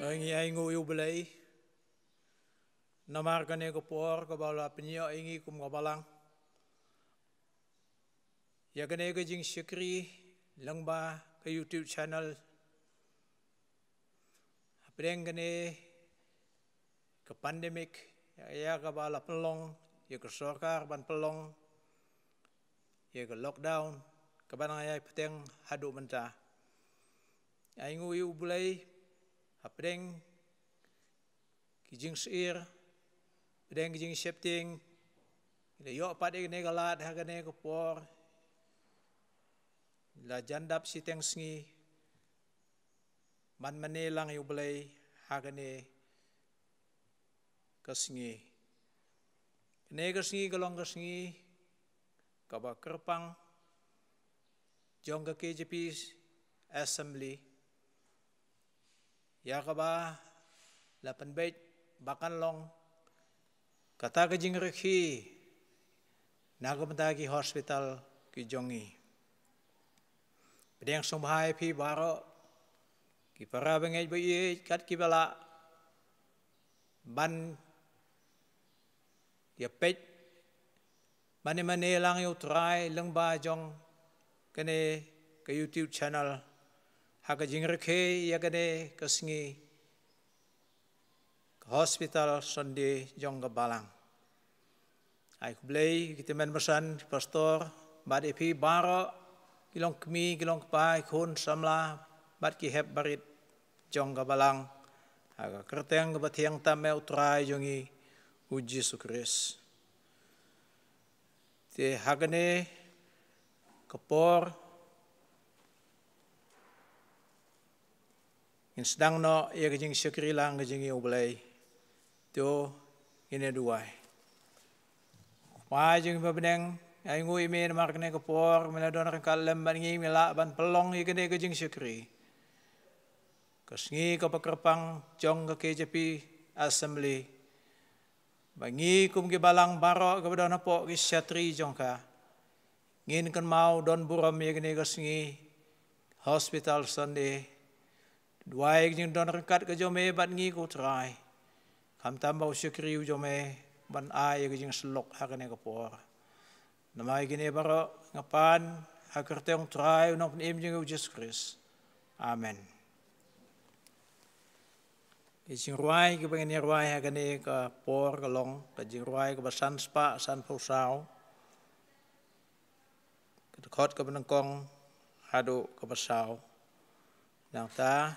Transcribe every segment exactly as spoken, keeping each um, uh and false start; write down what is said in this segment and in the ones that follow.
Ngi ainguh ïa U Blei namar kane ka por kaba la pynïoh ïa ngi kum ka balang ïa kane ka jingshakri lyngba ka YouTube channel. Hapdeng kane ka pandemic, ïa, ïa kaba la pynlong ïa ka sorkar ban pynlong ïa ka lockdown kaba nang ïai bteng haduh mynta. Ainguh ïa U Blei hapdeng ki jingsyier, hapdeng ki jingsheptieng, la ïoh pat ïa kane ka lad ha kane ka por, la jan dap shiteng sngi ban mane lang ïa U Blei ha kane ka sngi. Kane ka sngi ka long ka sngi kaba kyrpang jong ka K J P Assembly, ïa kaba la pynbeit ba kan long kata ka jingrakhe na ka bynta ki hospital ki jong ngi. Pdiang sngewbha ïa phi baroh ki para bangeit ba ïeit kat kiba lah ban ïa peit mane mane lang ïa U Trai lyngba jong kane ka YouTube channel ha ka jingrakhe ïa kane ka sngi ka Hospital Sunday jong ka balang. Ai khublei ki tymmen basan, ki pastor, bad ïa phi baroh ki long kmie, ki long kpa, ki khun samla bad ki hep barit jong ka balang ha ka kyrteng kaba thiang tam ïa U Trai jong ngi U Jisu Khrist. Te ha kane ka por ngin sdang noh ïa ka jingshakri lang ka jong ngi ïa U Blei. To ngin ïa duwai. Kpa jong ngi ba bneng, ainguh ïa me namar kane ka por me la don ryngkat lem bad ngi, me lah ban pynlong ïa kane ka jingshakri. Ka sngi kaba kyrpang jong ka K J P Assembly, ba ngi kum ki balang baroh kiba don hapoh ki shatri jong ka ngin kynmaw don burom ïa kane ka sngi Hospital Sunday. Duwai ka jingdon ryngkat ka jong me bad ngi ko Trai, khamtam ba u shakri u jong me ban ai ïa ka jingsyllok ha kane ka por. Namar ïa kine baroh nga pan ha ka kyrteng U Trai U Nongpynim jong ngi U Jisu Khrist. Amen. Ka jingrwai kaba ngin ïa rwai ha kane ka por ka long ka jingrwai kaba san spah san phew saw, ka dkhot kaba nyngkong haduh kaba saw. Nangta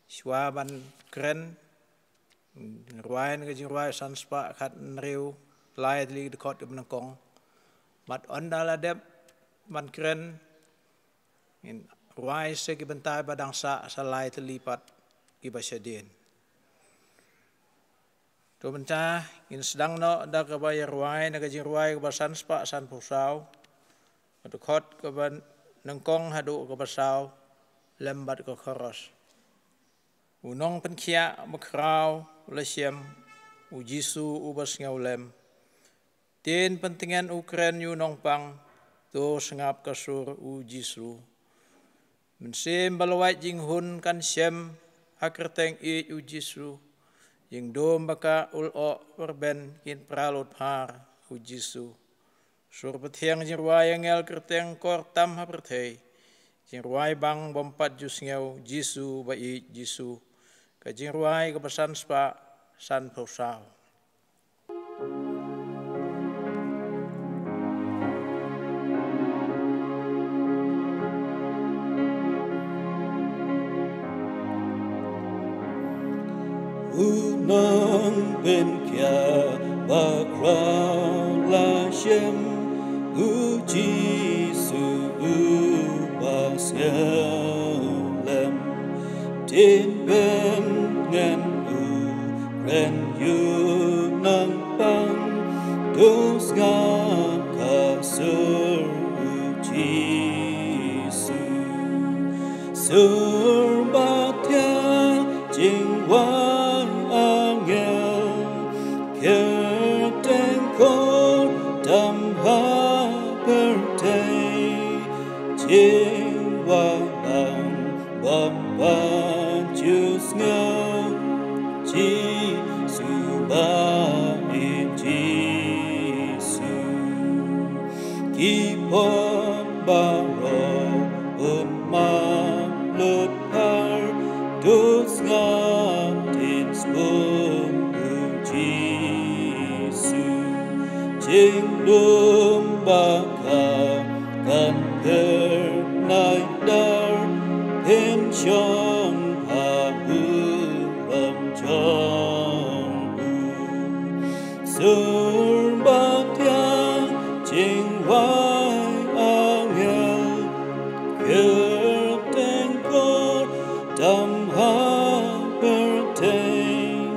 shuwa ban kren, rwai na ka jingrwai san spah khathynriew, lai tylli ka dkhot kaba nyngkong. Bad ynda la dep ban kren, ngin rwai sa ki bynta ba dang sah sa lai tylli pat kiba shadien. To mynta ngin sdang noh da kaba ïa rwai na ka jingrwai kaba san spah san phew saw, ka dkhot kaba nyngkong haduh kaba saw, lem bad ka chorus. U nongpynkhiah bakhraw u la shem, U Jisu uba sngewlem. Ktien pyntngen u kren ïa u nongpang, to sngap ka sur U Jisu. Mynsiem ba lwait jinghun kan shem ha kyrteng ïeit U Jisu. Jingdum ba ka u lyoh pyrben kin pra lut phar U Jisu. Sur pathiang jingrwai angel kyrteng kor tam ha pyrthei. Jingrwai bang bym pat ju sngew Jisu ba ïeit Jisu. Ka jingrwai kaba san spah san phew saw. U nongpynkhiah bakhraw la shem, U Jisu uba sngewlem. Ktien pyntngen u kren ïa u nongpang, to sngap ka sur U Jisu. Sur ba thiah jingwan angel, kyrteng kor tam ha pyrthei, jingwan lang bym pat ju Baroh un map lut phar, dus nga tin sbun u Jisu. Jingdum ba ka kan pher nai dar, pynshong ha burom jong u. Sur bad ïa jingwai angel, kyrteng kordam ha pyrthei,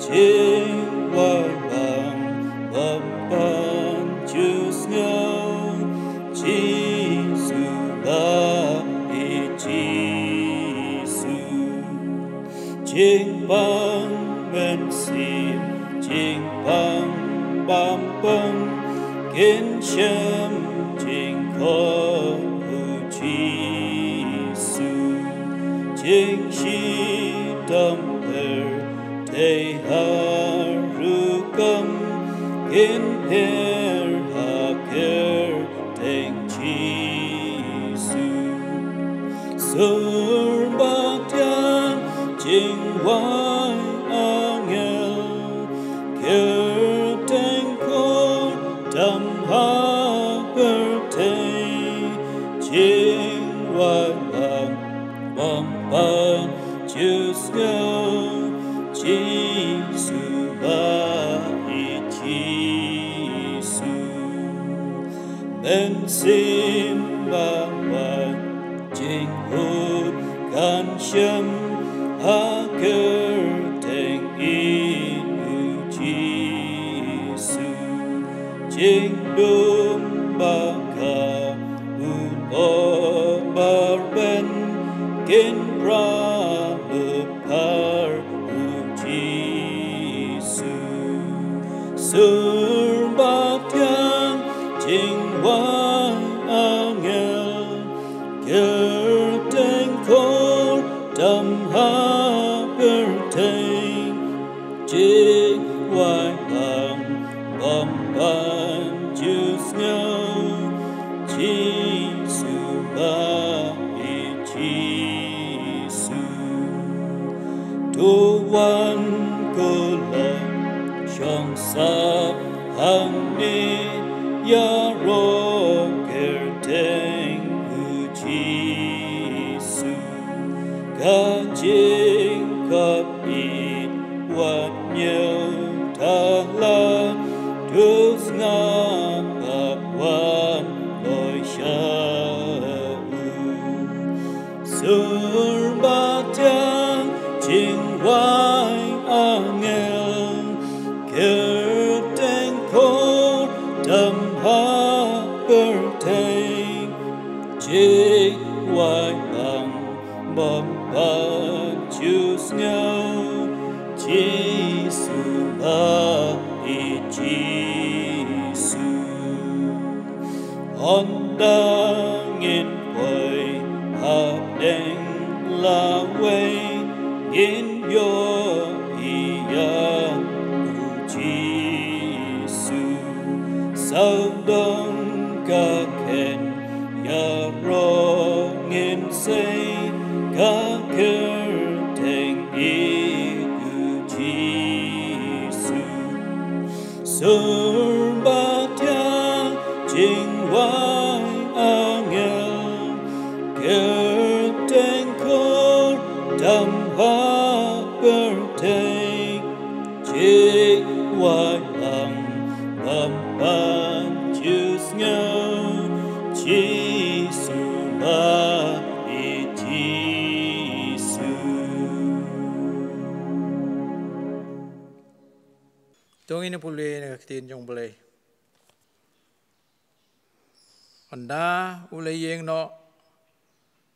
jingwai bang bym pat ju sngew, Jisu ba ïeit Jisu. Jingpang mynsiem, jingpang bam pang, kin shem jingkhot u Jisu. Jingshitom pyrthei ha rukom, kin pher ha kyrteng Jisu. Sur bad ïa jingwai angel, kyrteng kordam ha pyrthei, jingwai bang bym pat ju sngew, Jisu ba ïeit Jisu. Mynsiem ba wai, jinghup kan shem ha kyrteng ïeit u Jisu. Jingdum ba ka u obar ben, kin pra lut phar u Jisu. Sur bad ïa jingwai angel, kyrteng kordam ha pyrthei, jingwai bang bym pat ju sngew, Jisu ba ïeit Jisu. To wan ko lok shong sah hangne, ïaroh kyrteng u Jisu. Ka jingkop ïeit wat ñiew thala, to sngap ap wan loi sha u. Sur bad ïa jingwai angel, kyrteng kordam ha pyrthei, jingwai bang bym pat ju sngew, Jisu ba ïeit Jisu. Ynda ngin poi hapdeng lawei, ngin ïohi ïa u Jisu. Sawdong ka khein ïaroh ngin sei, ka kyrteng ïeit u Jisu. Sur bad ïa jingwai angel, kyrteng kordam ha pyrthei, jingwai bang bym pat ju sngew, Jisu ba ïeit Jisu. To ngin ïa pule na ka ktien jong U Blei. Ynda u la ïeng noh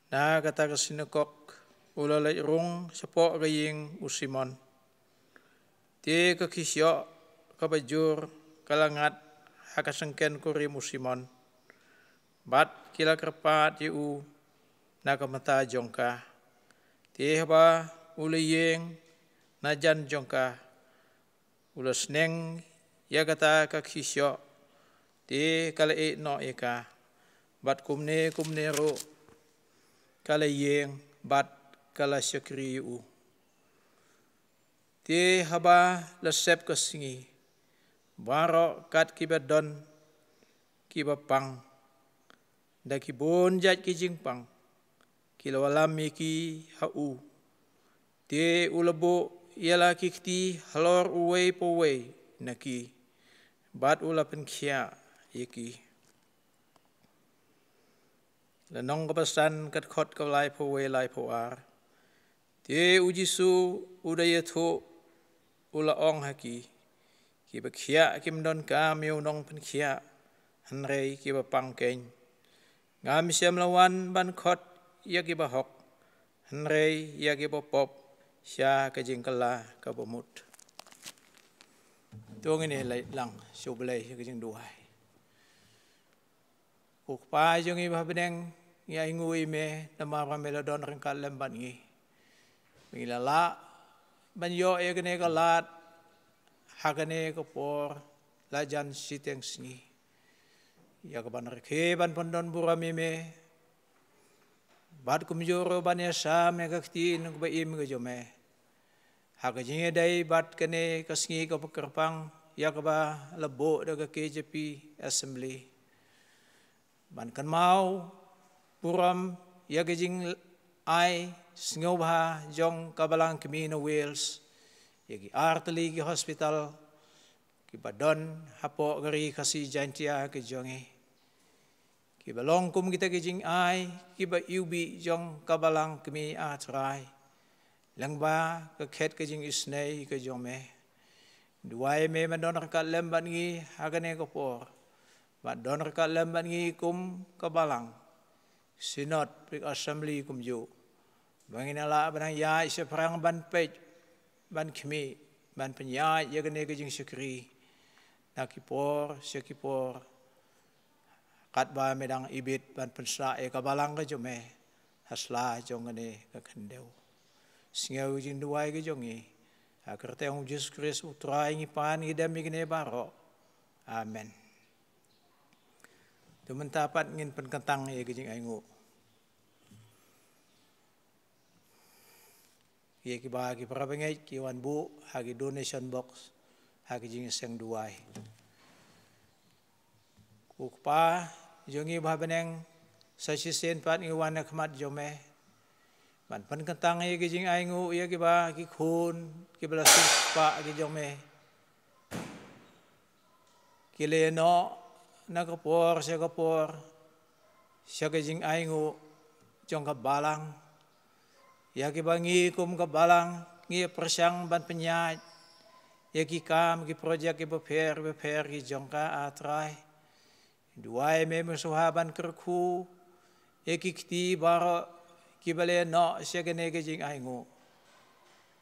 na kata ka synagog, u la leit rung shapoh ka ïing u Simon. Te ka khisyoh kaba jur ka la ngat ha ka syngken kurim u Simon, bad ki la kyrpad ïa u na ka bynta jong ka. Te haba u la ïeng na jan jong ka, u la sneng ïa kata ka khisyoh, te ka la ïeh noh ïa ka. Bad kumne kumne ruh ka la ïeng bad ka la shakri ïa u. Te haba la sep ka sngi, baroh kat kiba don kiba pang da ki bun jait ki jingpang ki la wallam ïa ki ha u. Te u la buh ïa la ki kti halor uwei pa uwei na ki, bad u la pynkhiah ïa ki. Lynnong kaba san, ka dkhot kaba laiphew wei, laiphew ar. Te u Jisu u da ïathuh, u la ong ha ki, kiba khiah kim donkam ïa u nongpynkhiah, hynrei kiba pang keiñ. Ngam shym la wan ban khot ïa kiba hok, hynrei ïa kiba pop sha ka jingkylla kaba mut. To ngin ïa leit lang sha U Blei ha ka jingduwai. Ko Kpa jong ngi ba ha bneng, ngi ainguh ïa me namar ba me la don ryngkat lem bad ngi. Ngi la lah ban ïoh ïa kane ka lad ha kane ka por la jan shiteng sngi, ïa ka ban rakhe ban pyndon burom ïa me, bad kumjuh ruh ban ïasam ïa ka ktien kaba im ka jong me ha ka jingïadei bad kane ka sngi kaba kyrpang ïa kaba la buh da ka K J P Assembly. Ban kynmaw burom ïa ka jingai sngewbha jong ka Balang Kmie na Wales, ïa ki artylli ki hospital kiba don hapoh ka Ri Khasi Jaintia ka jong ngi, kiba long kum kita ki jingai kiba iwbih jong ka Balang Kmie, ah Trai, lyngba ka khet ka jingisynei ka jong me. Duwai me ban don ryngkat lem bad ngi ha kane ka por, ban don ryngkat lem bad ngi kum ka Balang, Synod bad Assembly kumjuh, ba ngin ïa lah ban nang ïaid shaphrang ban peit, ban khmih, ban pynïaid ïa kane ka jingshakri na ki por sha ki por, katba me dang ibit ban pynsah ïa ka Balang ka jong me ha sla jong kane ka khyndew. Sngew jingduwai ka jong ngi ha ka kyrteng U Jisu Khrist U Trai ngi pan ngi dem ïa kine baroh. Amen. To mynta pat ngin pynkyntang ïa ka jingainguh. Ïa kiba ki parabangeit ki wan buh ha ki donation box ha ki jingseng duwai. Ko Kpa jong ngi ba ha bneng, sa shisien pat ngi wan ha khmat jong me ban pynkyntang ïa ki jingainguh ïa kiba ki khun kiba la suk spah ki jong me, ki la ïeh noh na ka por sha ka por sha ka jingainguh jong ka Balang. Ïa kiba ngi kum ka Balang ngi ïa pyrshang ban pynïaid ïa ki kam, ki projek kiba pher bapher ki jong ka, ah Trai. Duwai me mynshuwa ban kyrkhu ïa ki kti baroh kiba la ïeh noh sha kane ka jingainguh.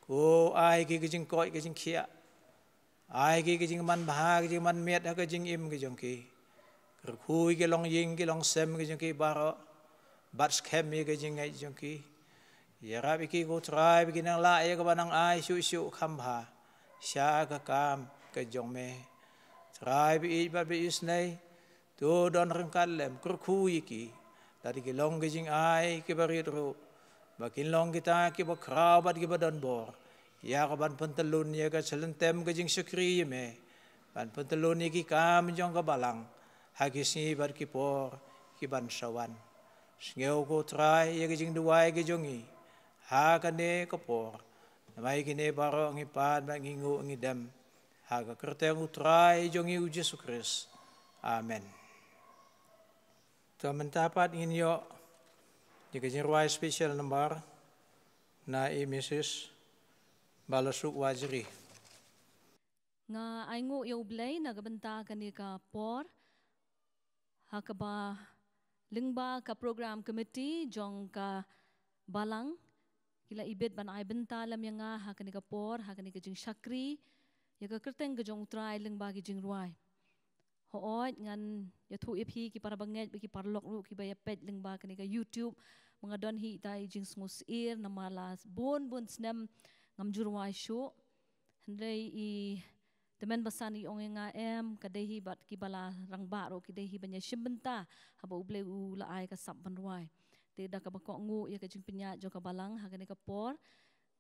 Ko ai ki ka jingkoit ka jingkhiah, ai ki ka jingman bha ka jingman miat ha ka jingim ka jong ki. Kyrkhu ïa ki longïing ki longsem ka jong ki baroh, bad skhem ïa ka jingngeit jong ki. Ïarap ïa ki ko Trai ba kin nang lah ïa kaba nang ai shuh shuh kham bha sha ka kam ka jong me. Trai ba ïeit bad ba isynei, to don ryngkat lem, kyrkhu ïa ki, lada ki long ka jingai kiba rit ruh, ba kin long kita kiba khraw bad kiba don bor ïa ka ban pyntyllun ïa ka jingshakri ïa me, ban pyntyllun ïa ki kam jong ka Balang ha ki sngi bad ki por ki ban sa wan. Sngew ko Trai ïa ka jingduwai ka jong ngi ha kane ka por. Namar kine baroh ngi pan bad ngi nguh ngi dem ha ka kyrteng U Trai jong ngi U Jisu Khrist. Amen. To mynta pat ngin ïoh ïa ka jingrwai special number na i Missus Balasuk Wajri. Nga ainguh ïa U Blei na ka bynta kane ka por ha kaba lyngba ka program committee jong ka Balang ki la ibit ban ai bynta lem ïa nga ha kane ka por, ha kane ka jingshakri ïa ka kyrteng ka jong U Trai lyngba ki jingrwai. Hooid, ngan ïathuh ïa phi ki parabangeit bad ki paralok ruh kiba ïa peit lyngba kane ka YouTube, ba nga don hi ita i jingsngewsih namar la bun bun snem ngam ju rwai shuh. Hynrei i Te mynba san i ong ïa nga em, ka dei hi bad ki ba la rangbah ruh ki dei hi ban ïa shim bynta haba U Blei u la ai ka sap ban rwai. Te da kaba kohnguh ïa ka jingpynïaid jong ka balang ha kane ka por,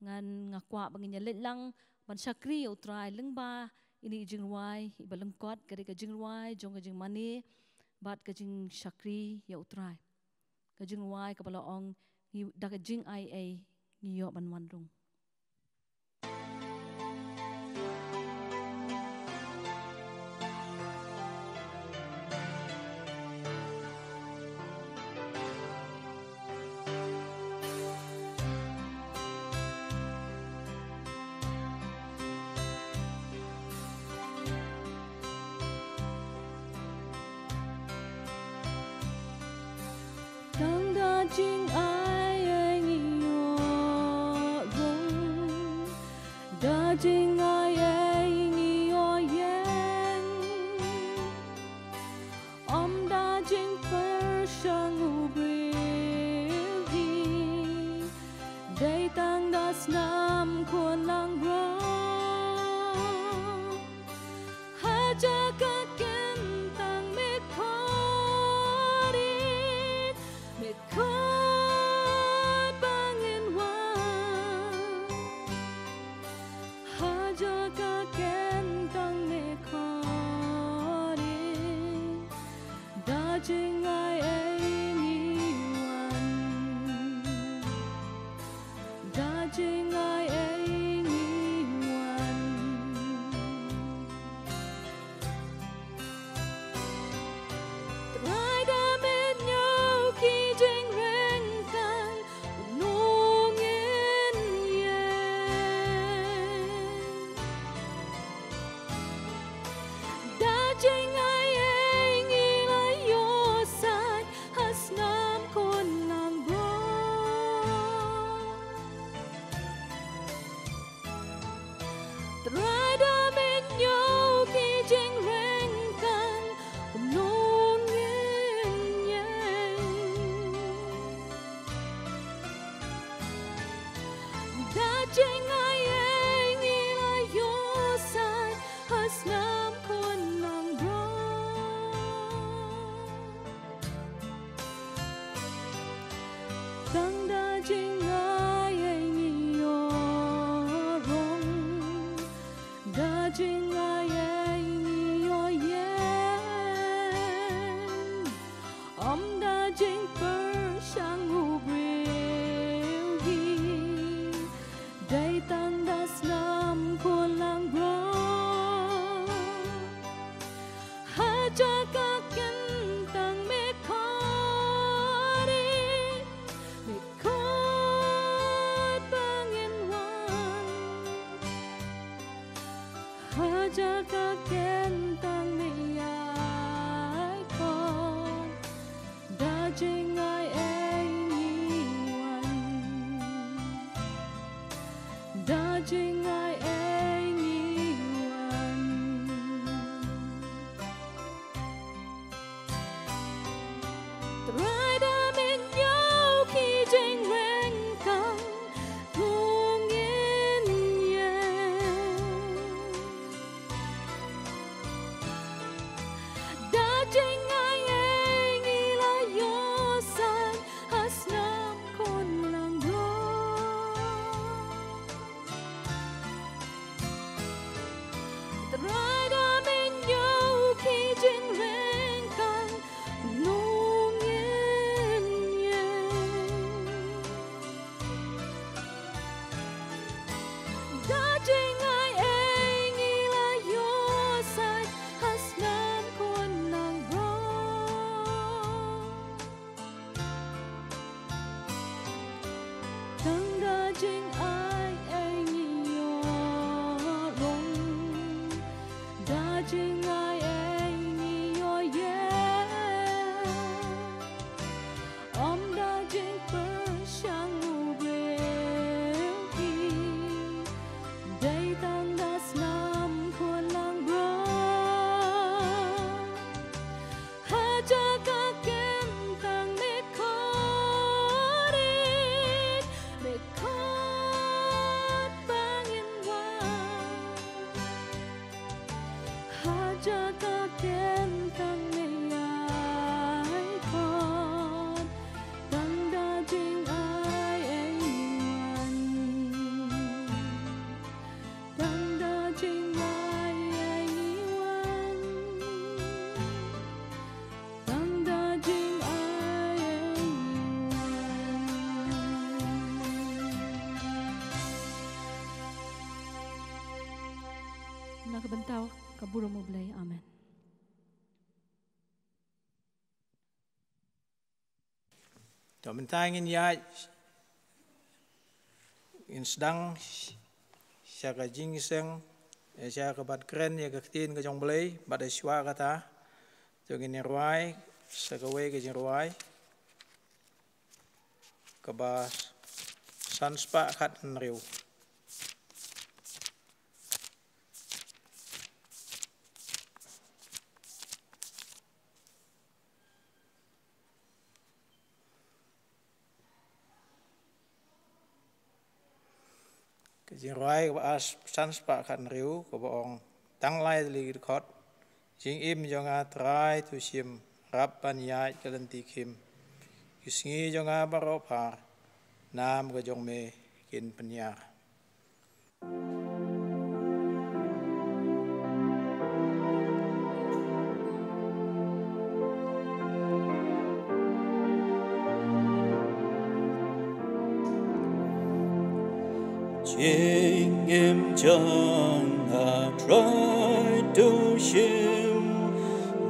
ngan, nga kwah ba ngin ïa leit lang ban shakri ïa U Trai lyngba ine i jingrwai iba lyngkot, ka dei ka jingrwai jong ka jingmane bad ka jingshakri ïa U Trai. Ka jingrwai kaba la ong, ngi, da ka jingai ei ngi ïoh ban wan rung. Tang da jingai ei ngi ïoh rung, da jingai ei ngi ïoh ïeng. Ym da jingpyrshang u briew hi, dei tang da snam khun langbrot. Ha jaka ken tang me khot, me khot ba ngin wan. Ha jaka ken tang me khot, da jingai ei ngi wan. Da jingai ei ngi wan. Trai da mynñiew ki jingreng tang, nongin ïeng. Da jingai ei ngi la ïoh sait ha snam khun langbrot. Trai da mynñiew ki jingreng tang, nongin ïeng. Da jingai ei ngi la ïoh sait ha snam khun langbrot. Tang da jingai ei ngi ïoh rung, da jingai ei ngi ïoh ïeng. Ym da jingpyrshang u briew hi, dei tang da snam khun langbrot. Ha jaka ken tang me khot, me khot ba ngin wan. Ha jaka ken tang me ïai khot, da jingai ei ngi wan. Da jingai ei ngi wan. Trai da mynñiew ki jingreng tang, nongin ïeng. Bynta ka burom U Blei. Amen. To mynta ngin ïaid, ngin sdang sha ka jingïaseng, eh, sha ka ban kren ïa ka ktien ka jong U Blei, bad shuwa kata to ngin ïa rwai sha kawei ka jingrwai kaba san spah khat hynriew. Ka jingrwai kaba san spah khat hynriew kaba ong: Tang lai tylli ki dkhot. Jingim jong nga Trai to shim, rap ban ïaid ka lynti khim. Ki sngi jong nga baroh phar, nam ka jong me kin pynïar. Jingim jong nga Trai to shim,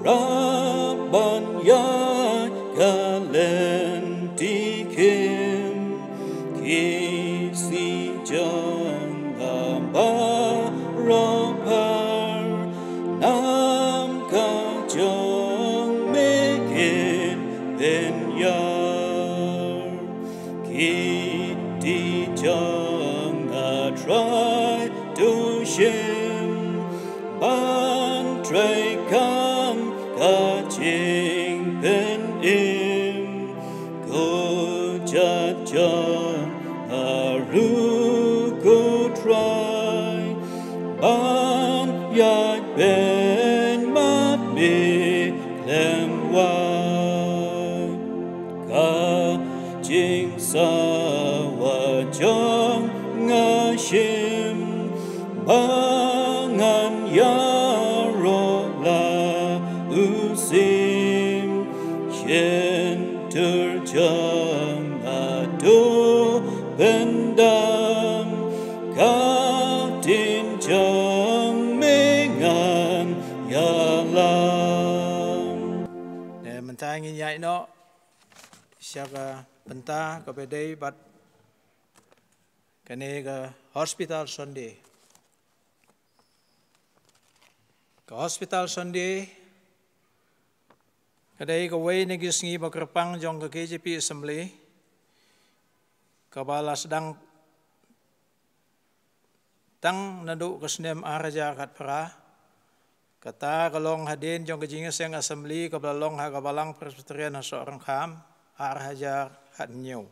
rap ban ïaid ka lynti khim. Ki sngi jong nga baroh phar, nam ka jong me kin pynïar. Ki kti jong nga Trai to shim, ban trei kam ka jingpynim. Ko jait jong nga ruh ko Trai, ban ïaid beiñ bad me khlem wai. Ka jingsawa jong nga shim, ba ngan ïaroh la u sim. Shyntur jong nga to pyndam, ka ktien jong me ngan ïalam. Eh, mynta ngin ïaid noh sha ka bynta kaba dei bad kane ka Hospital Sunday. Ka Hospital Sunday ka dei kawei na ki sngi ba kyrpang jong ka K J P Assembly, kaba la sdang tang naduh ka snem ar hajar khatphra. Kata ka long hadien jong ka jingïaseng Assembly kaba la long ha ka Balang Presbyterian ha Sohryngkham, ar hajar khathynñiew.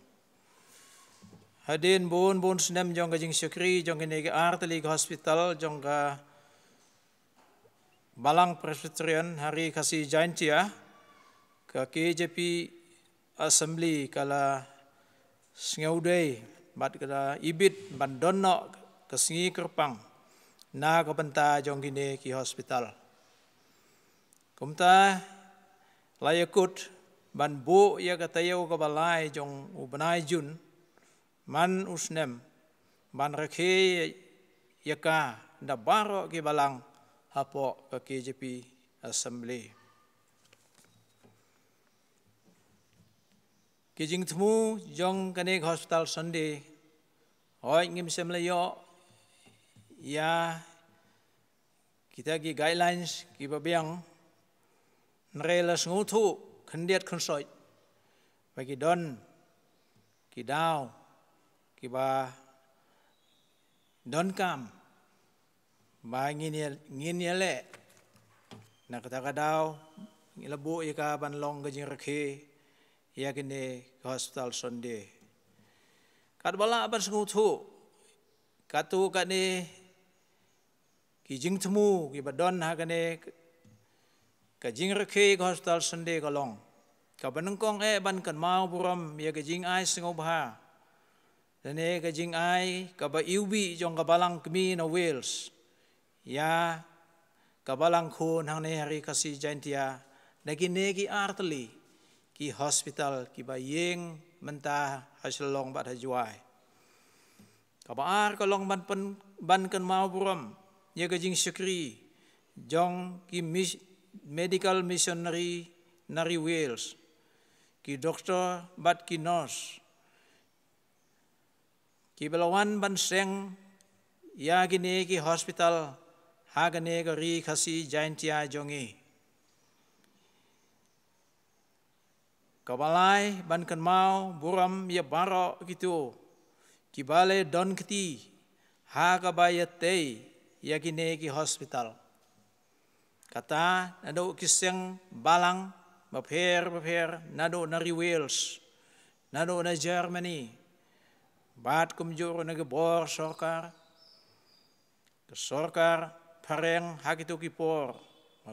Hadien bun bun snem jong ka jingshakri jong kine ki artylli ki hospital jong ka Balang Presbyterian ha Ri Khasi Jaintia, ka K J P Assembly ka la sngewdei bad ka la ibit ban don noh ka sngi kyrpang na ka bynta jong kine ki hospital. Kumta la ïakut ban buh ïa ka taïew kaba lai jong u bnai Jun man u snem, ban rakhe ïa ka da baroh ki balang hapoh ka K J P Assembly. Ki jingthmu jong kane ka Hospital Sunday, hooid ngim shym la ïoh ïa kita ki guidelines kiba biang, hynrei la sngewthuh khyndiat khynsoit ba ki don ki daw kiba donkam ba ngin ïa, ngin ïaleh. Na kata ka daw ngi la buh ïa ka ban long ka jingrakhe ïa kane ka Hospital Sunday. Katba lah ban sngewthuh, katto katne ki jingthmu kiba don ha kane ka jingrakhe ka Hospital Sunday ka long kaba nyngkong eh ban kynmaw burom ïa ka jingai sngewbha lane ka jingai kaba iwbih jong ka Balang Kmie na Wales ïa ka Balang Khun hangne ha Ri Khasi Jaintia, na kine ki artylli ki hospital kiba ïeng mynta ha Shillong bad ha Jowai. Kaba ar ka long ban pyn-, ban kynmaw burom ïa ka jingshakri jong ki mis-, medical missionary na ri Wales, ki doktor bad ki nurse, kiba la wan ban seng ïa kine ki hospital ha kane ka ri Khasi Jaintia jong ngi. Kaba lai, ban kynmaw burom ïa baroh kito kiba la don kti ha kaba ïatei ïa kine ki hospital. Kata naduh ki seng balang bapher bapher, naduh na ri Wales, naduh na Germany, bad kumjuh ruh na ki bor sorkar, ka sorkar phareng ha kito ki por,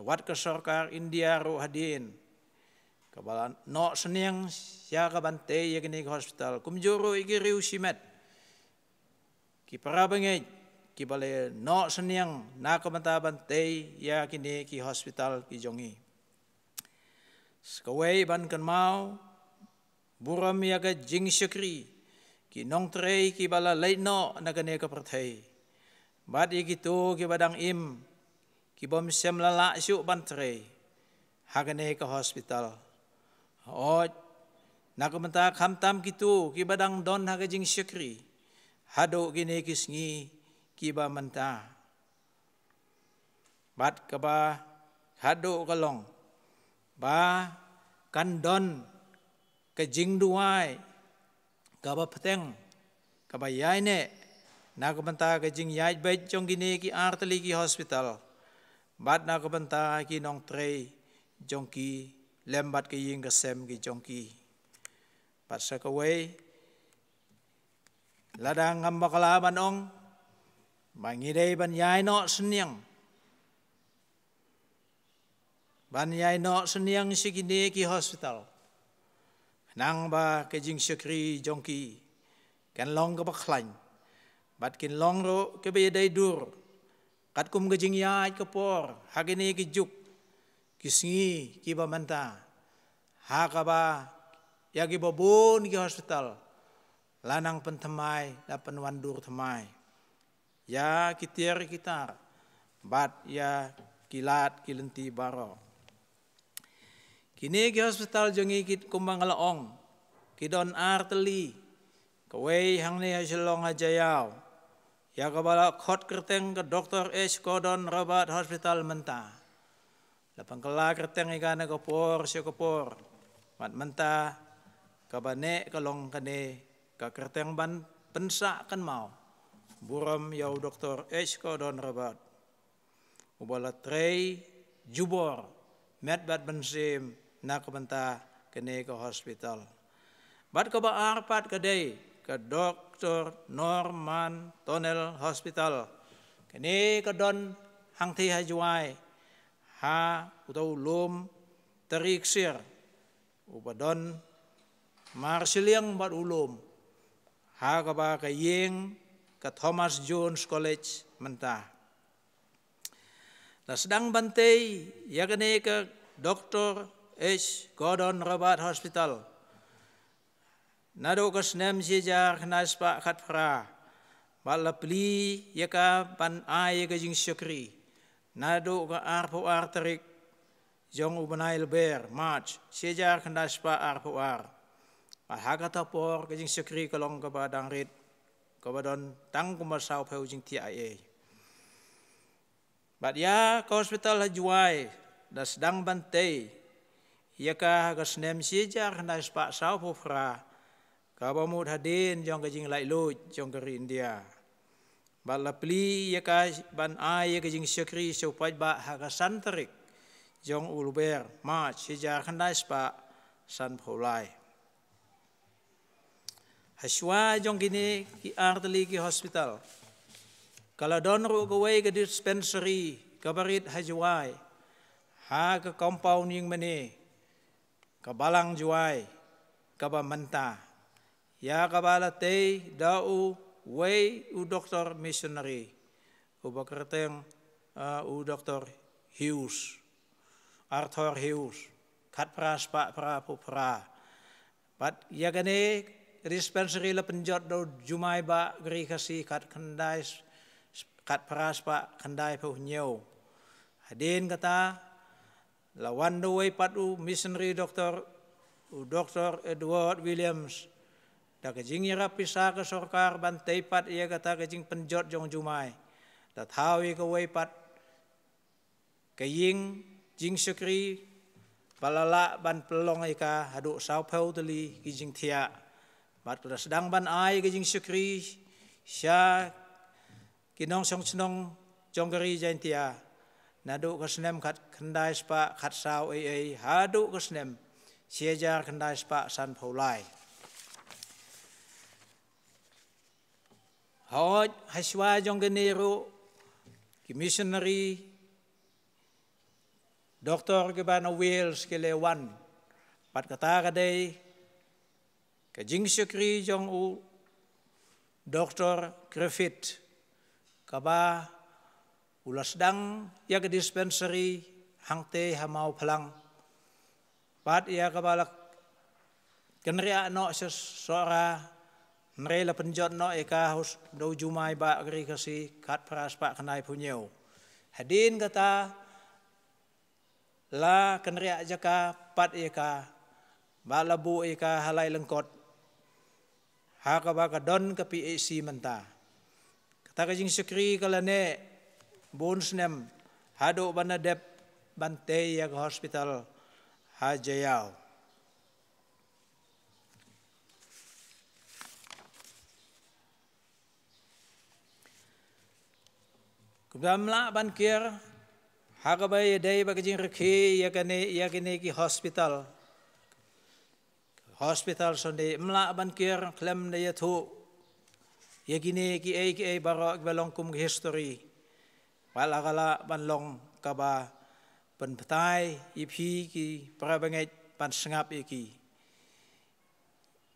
wat ka sorkar India ruh hadien, kaba la noh synñiang ïa ka ban tei ïa kine ki hospital, kumjuh ruh ïa ki riew shimet, ki para bangeit kiba la noh synñiang na ka bynta ban tei ïa kine ki hospital ki jong ngi. Sa kawei, ban kynmaw burom ïa ka jingshakri ki nongtrei kiba la leit noh na kane ka pyrthei, bad ïa kito kiba dang im, ki bym shym la lah shuh ban trei ha kane ka hospital. Hooid, na ka bynta khamtam kito kiba dang don ha ka jingshakri haduh kine ki sngi kiba mynta, bad kaba haduh ka long ba kan don ka jingduwai kaba bteng, kaba ïaineh na ka bynta ka jingïaid beit jong kine ki artylli ki hospital, bad na ka bynta ki nongtrei jong ki lem bad ka ïing ka sem ki jong ki. Bad sa kawei, lada ngam bakla ban ong ba ngi dei ban ïai noh synñiang, ban ïai noh synñiang sha kine ki hospital, khnang ba ka jingshakri jong ki kan long kaba khlaiñ, bad kin long ruh kaba ïadei dur, katkum ka jingïaid ka por ha kine ki juk ki sngi kiba mynta, ha kaba ïa kiba bun ki hospital la nang pynthymmai, la pynwandur thymmai ïa ki tiar ki tar bad ïa ki lad ki lynti baroh. Kine ki hospital jong ngi, ki kumba nga la ong, ki don artylli. Kawei hangne ha Shillong ha Jaïaw, ïa kaba la khot kyrteng ka Doctor H Gordon Roberts Hospital mynta. La pynkylla kyrteng ïa ka na ka por sha ka por, bad mynta kaba neh ka long kane ka kyrteng ban pynsah kynmaw burom ïa u Doctor H Gordon Roberts, uba la trei jubor met bad mynsiem na ka bynta kane ka hospital. Bad kaba ar pat ka dei ka Doctor Norman Tonnell Hospital. Kane ka don hangthie ha Jowai, ha uta u lum Tari Ksiar, uba don marshiliang bad u lum, ha kaba ka ïing ka Thomas Jones College mynta. La sdang ban tei ïa kane ka Doctor H Gordon Roberts Hospital naduh ka snem shi hajar khyndai spah khatphra, bad la plie ïa ka ban ai ïa ka jingshakri naduh ka arphew ar tarik jong u bnai Lber, March, shi hajar khyndai spah arphew ar. Bad ha kata por ka jingshakri ka long kaba dang rit, kaba don tang kumba sawphew jingthiah ei ei. Bad ïa ka hospital ha Jowai la sdang ban tei ïa ka ha ka snem shi hajar khyndai spah sawphew phra, kaba mut hadien jong ka jinglaitluid jong ka ri India. Bad la plie ïa ka ban ai ïa ka jingshakri sha u paidbah ha ka san tarik jong u Lber, March, shi hajar khyndai spah sanphew lai. Hashwa jong kine ki artylli ki hospital, ka la don ruh kawei ka dispensary kaba rit ha Jowai, ha ka compound ïing mane ka Balang Jowai, kaba mynta, ïa kaba la tei da uwei u doktor missionary, uba kyrteng, uh, u Doktor Hughes, Arthur Hughes, khatphra spah phraphew phra. Bad ïa kane dispensary la pynjot da u Jumai Bah ka Ri Khasi khatkhyndai khatphra spah khyndai phew hynñiew. Hadien kata la wan da uwei pat u missionary doctor, u Doctor Edward Williams, da ka jingïarap pisa ka sorkar ban tei pat ïa kata ka jingpynjot jong u Jumai. Da thaw ïa kawei pat ka ïing jingshakri ba la lah ban pynlong ïa ka haduh saw phew tylli ki jingthiah. Bad ka la sdang ban ai ka jingshakri sha ki nongshong shnong jong ka ri Jaintia naduh ka snem khatkhyndai spah khatsaw ei ei haduh ka snem shi hajar khyndai spah sanphew lai. Hooid, ha shuwa jong kane ruh ki missionary doctor kiba na Wales ki la wan. Bad kata ka dei ka jingshakri jong u Doctor Griffith, kaba u la sdang ïa ka dispensary hangtei ha Mawphlang. Bad ïa kaba la kynriah noh sha Sohra, hynrei la pynjot noh ïa ka ha u Jumai ba ka ri Khasi khatphra spah khyndai phew hynñiew. Hadien kata la kynriah jaka pat ïa ka, ba la buh ïa ka ha Lailyngkot, ha kaba ka don ka P H C mynta. Kata ka jingshakri ka la neh bun snem haduh ban da dep ban tei ïa ka hospital ha Jaïaw. Kumba ym lah ban kiar ha kaba ïadei bad ka jingrakhe ïa kane, ïa kine ki hospital. Hospital Sunday, ym lah ban kiar khlem da ïathuh ïa kine kiei kiei baroh kiba long kum ka history. Bad la ka lah ban long kaba pynbthai ïa phi ki para bangeit ban sngap ïa ki.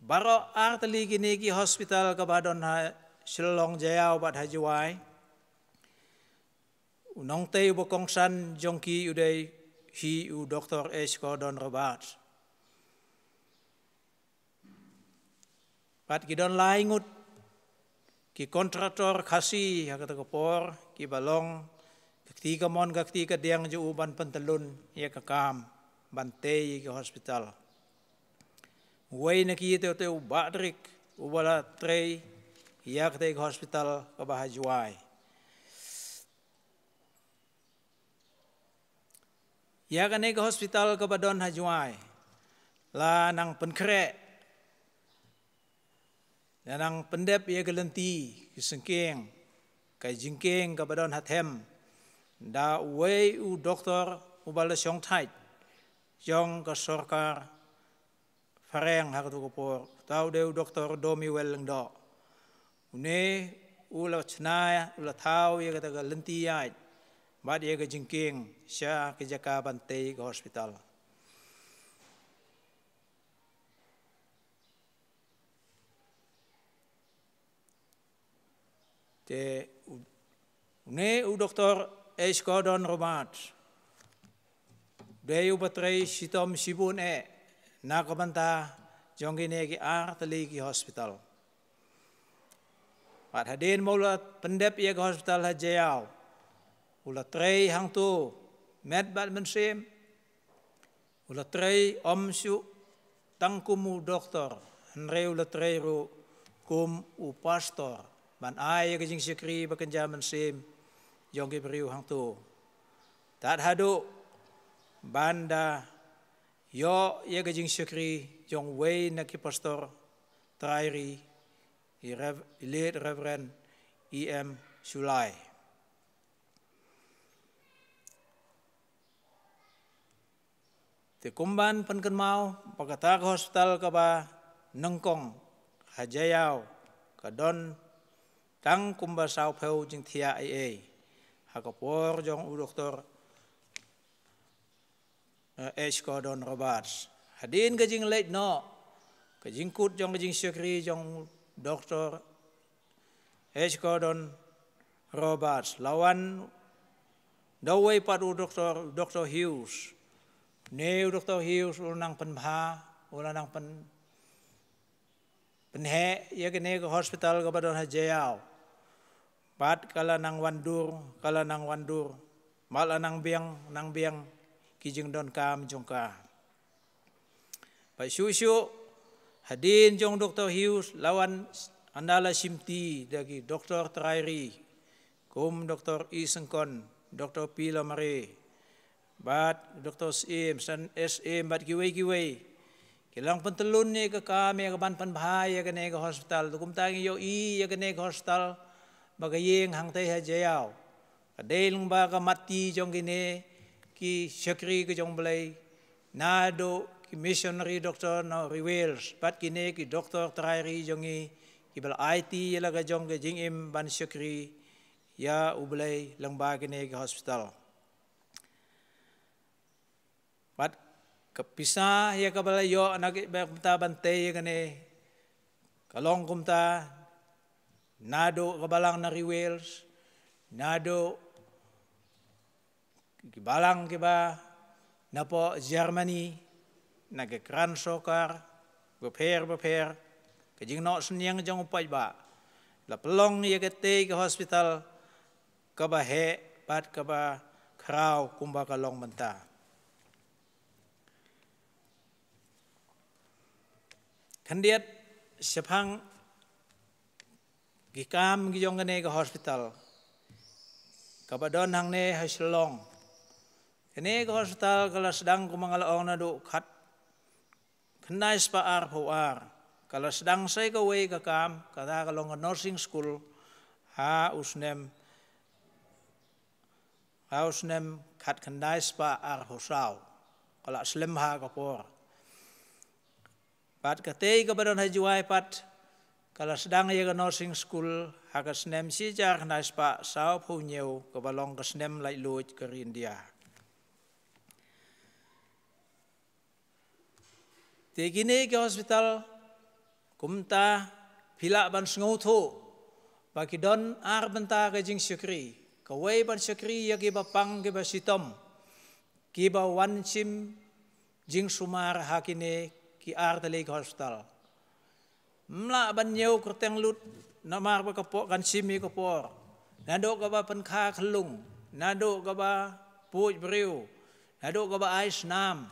Baroh artylli kine ki hospital kaba don ha Shillong, Jaïaw bad ha Jowai, u nongtei uba kongsan jong ki u dei hi u Doctor H Gordon Roberts. Bad ki don lai ngut ki kontraktor Khasi ha kata ka por, kiba long ka kti kamon ka kti kadiang jong u ban pyntyllun ïa ka kam ban tei ïa ki hospital. Uwei na ki te u Bah Drik, uba la trei ïa kata ka hospital kaba ha Jowai. Ïa kane ka hospital kaba don ha Jowai la nang pynkhreh, la nang pyndep ïa ka lynti, ka jingkieng, ka jingkieng kaba don ha them, da uwei u doktor uba la shongthait jong ka sorkar phareng ha katu ka por, uta u dei u Doktor Domiwell Lyngdoh. Une u la chna, u la thaw ïa kata ka lynti ïaid bad ïa ka jingkieng sha ka jaka ban tei ka hospital. Te u-, une u Doktor H Gordon Roberts u dei uba trei shitom shibun eh na ka bynta jong kine ki artylli ki hospital. Bad hadien ba u la pyndep ïa ka hospital ha Jaïaw, u la trei hangto met bad mynsiem, u la trei ym shuh tang kum u doktor, hynrei u la trei ruh kum u pastor, ban ai ïa ka jingshakri ba kynja mynsiem jong ki briew hangto. Tad haduh ban da ïoh ïa ka jingshakri jong uwei na ki pastor trai ri, i Rev-, i Late Reverend E M Shullai. Te kumban pynkynmaw ba kata ka hospital kaba nyngkong ha Jaïaw ka don tang kumba saw phew jingthiah ei ei ha ka por jong u Doktor, eh, H Gordon Roberts. Hadien ka jingleit noh, ka jingkut jong ka jingshakri jong u Doktor H Gordon Roberts, la wan da uwei pat u doktor, Doktor Hughes. Une u Doktor Hughes u la nang pynbha, u la nang pyn-, pynheh ïa kane ka hospital kaba don ha Jaïaw. Bad ka la nang wan dur, ka la nang wan dur, bad la nang biang, nang biang ki jingdonkam jong ka. Bad shuh shuh hadien jong Doktor Hughes la wan ynda la shimti da ki doktor trai ri, kum Doktor E Syngkon, Doktor P Lamare, bad Doktor Syiem, San Syiem, bad kiwei kiwei. Ki la nang pyntyllun ïa ka kam ïa ka ban pynbha ïa kane ka hospital. Te kumta ngi ïohi ïa kane ka hospital ba ka ïeng hangtei ha Jaïaw. Ka dei lyngba ka matti jong kine ki shakri ka jong U Blei, naduh ki missionary doctor na ri Wales, bad kine ki doktor trai ri jong ngi, kiba la aiti ïa la ka jong ka jingim ban shakri ïa U Blei lyngba kine ki hospital. Bad ka pisa ïa kaba la ïoh na ki bynta ban tei ïa kane, ka long kumta, naduh ka balang na ri Wales, naduh ki balang kiba napoh Germany, na ki kran sorkar bapher bapher, ka jingnoh synñiang jong u paidbah, la pynlong ïa katei ka hospital kaba heh bad kaba khraw kumba ka long mynta. Khyndiat, shaphang ki kam ki jong kane ka hospital kaba don hangne ha Shillong. Kane ka hospital ka la sdang, kumba nga la ong, naduh khat khyndai spah arphew ar. Ka la sdang sa kawei ka kam, kata ka long ka nursing school, ha u snem, ha u snem khat khyndai spah arphew saw. Ka la slem ha ka por. Bad katei kaba don ha Jowai pat, ka la sdang ïa ka nursing school ha ka snem shi hajar khyndai spah sawphew hynñiew, kaba long ka snem laitluid ka ri India. Te kine ki hospital, kumta phi lah ban sngewthuh ba ki don ar bynta ka jingshakri. Kawei ban shakri ïa kiba pang, kiba shitom, kiba wan shim jingsumar ha kine ki ar tylli ki hospital. Ym lah ban ñiew kyrteng lut namar ba ka por kan shim ïa ka por. Naduh kaba pynkha khyllung, naduh kaba puid briew, naduh kaba ai snam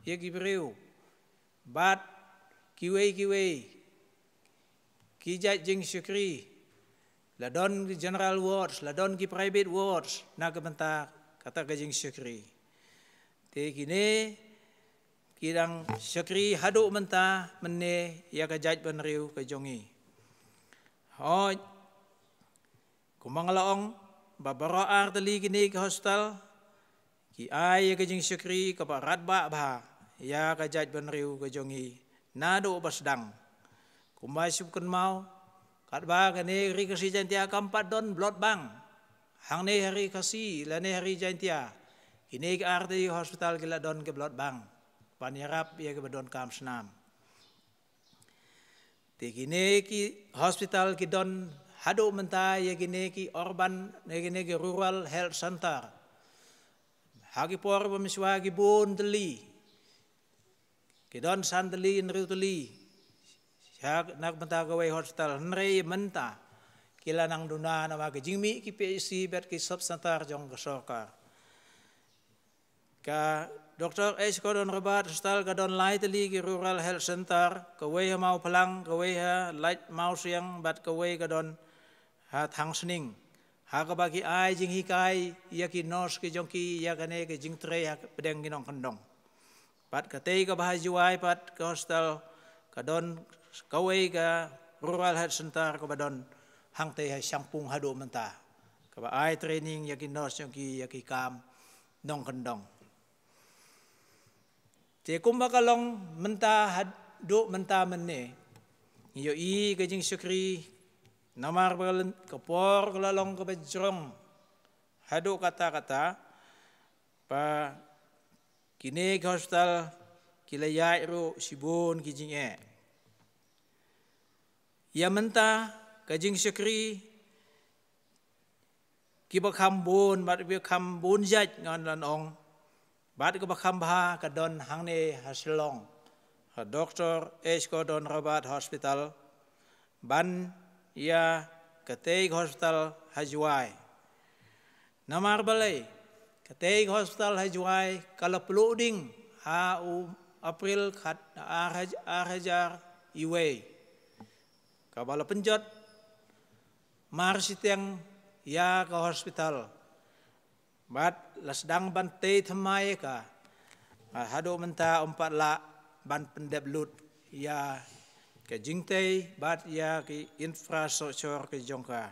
ïa ki briew, bad kiwei kiwei ki jait jingshakri. La don ki general wards, la don ki private wards na ka bynta kata ka jingshakri. Te kine ki dang shakri haduh mynta mynne ïa ka jaitbynriew ka jong ngi. Hooid, kumba nga la ong, ba baroh ar tylli kine ki hospital ki ai ïa ka jingshakri kaba radbah bha ïa ka jaitbynriew ka jong ngi naduh ba sdang. Kumba shu kynmaw, katba kane ri Khasi Jaiñtia kam pat don blood bank. Hangne ha ri Khasi lane ha ri Jaiñtia, kine ki ar tylli hospital ki la don ki blood bank ban ïarap ïa kiba donkam snam. Te kine ki hospital ki don haduh mynta ïa kine ki urban, ïa kine ki rural health center. Ha ki por ba mynshuwa ki bun tylli, ki don san tylli, hynriew tylli, sha na ka bynta kawei hospital, hynrei mynta ki la nang duna namar ka jingmih ki P H C bad ki sub center jong ka sorkar. Ka Doctor H Gordon Roberts Hospital ka don lai tylli ki rural health center, kawei ha Mawphlang, kawei ha Laitumkhrah, bad kawei ka don ha Thangsning. Ha kaba ki ai jinghikai ïa ki nurse ki jong ki ïa kane ka jingtrei hapdeng ki nongkyndong. Bad katei kaba ha Jowai pat ka hospital ka don kawei ka rural health center kaba don hangtei ha Shangpung haduh mynta, kaba ai training ïa ki nurse jong ki ïa ki kam nongkyndong. Te kumba ka long mynta haduh mynta mynne, ngi ïohi ka jingshakri namar ba ka lyn-, ka por ka la long kaba jrong haduh katta katta, ba kine ki hospital ki la ïaid ruh shibun ki jingeh. Ïa mynta ka jingshakri kiba kham bun, bad kiba kham bun jait ngan lah ong, bad kaba kham bha ka don hangne ha Shillong, ha Doctor H Gordon Roberts Hospital, ban ïa katei ka hospital ha Jowai. Namar balei, katei ka hospital ha Jowai ka la pynlut ding ha u April khat ar haj-, ar hajar iwei. Kaba la pynjot mar shiteng ïa ka hospital. Bad la sdang ban tei thymmai ïa ka. Bad haduh mynta ym pat lah ban pyndep lut ïa ka jingtei bad ïa ki infrastructure ka jong ka.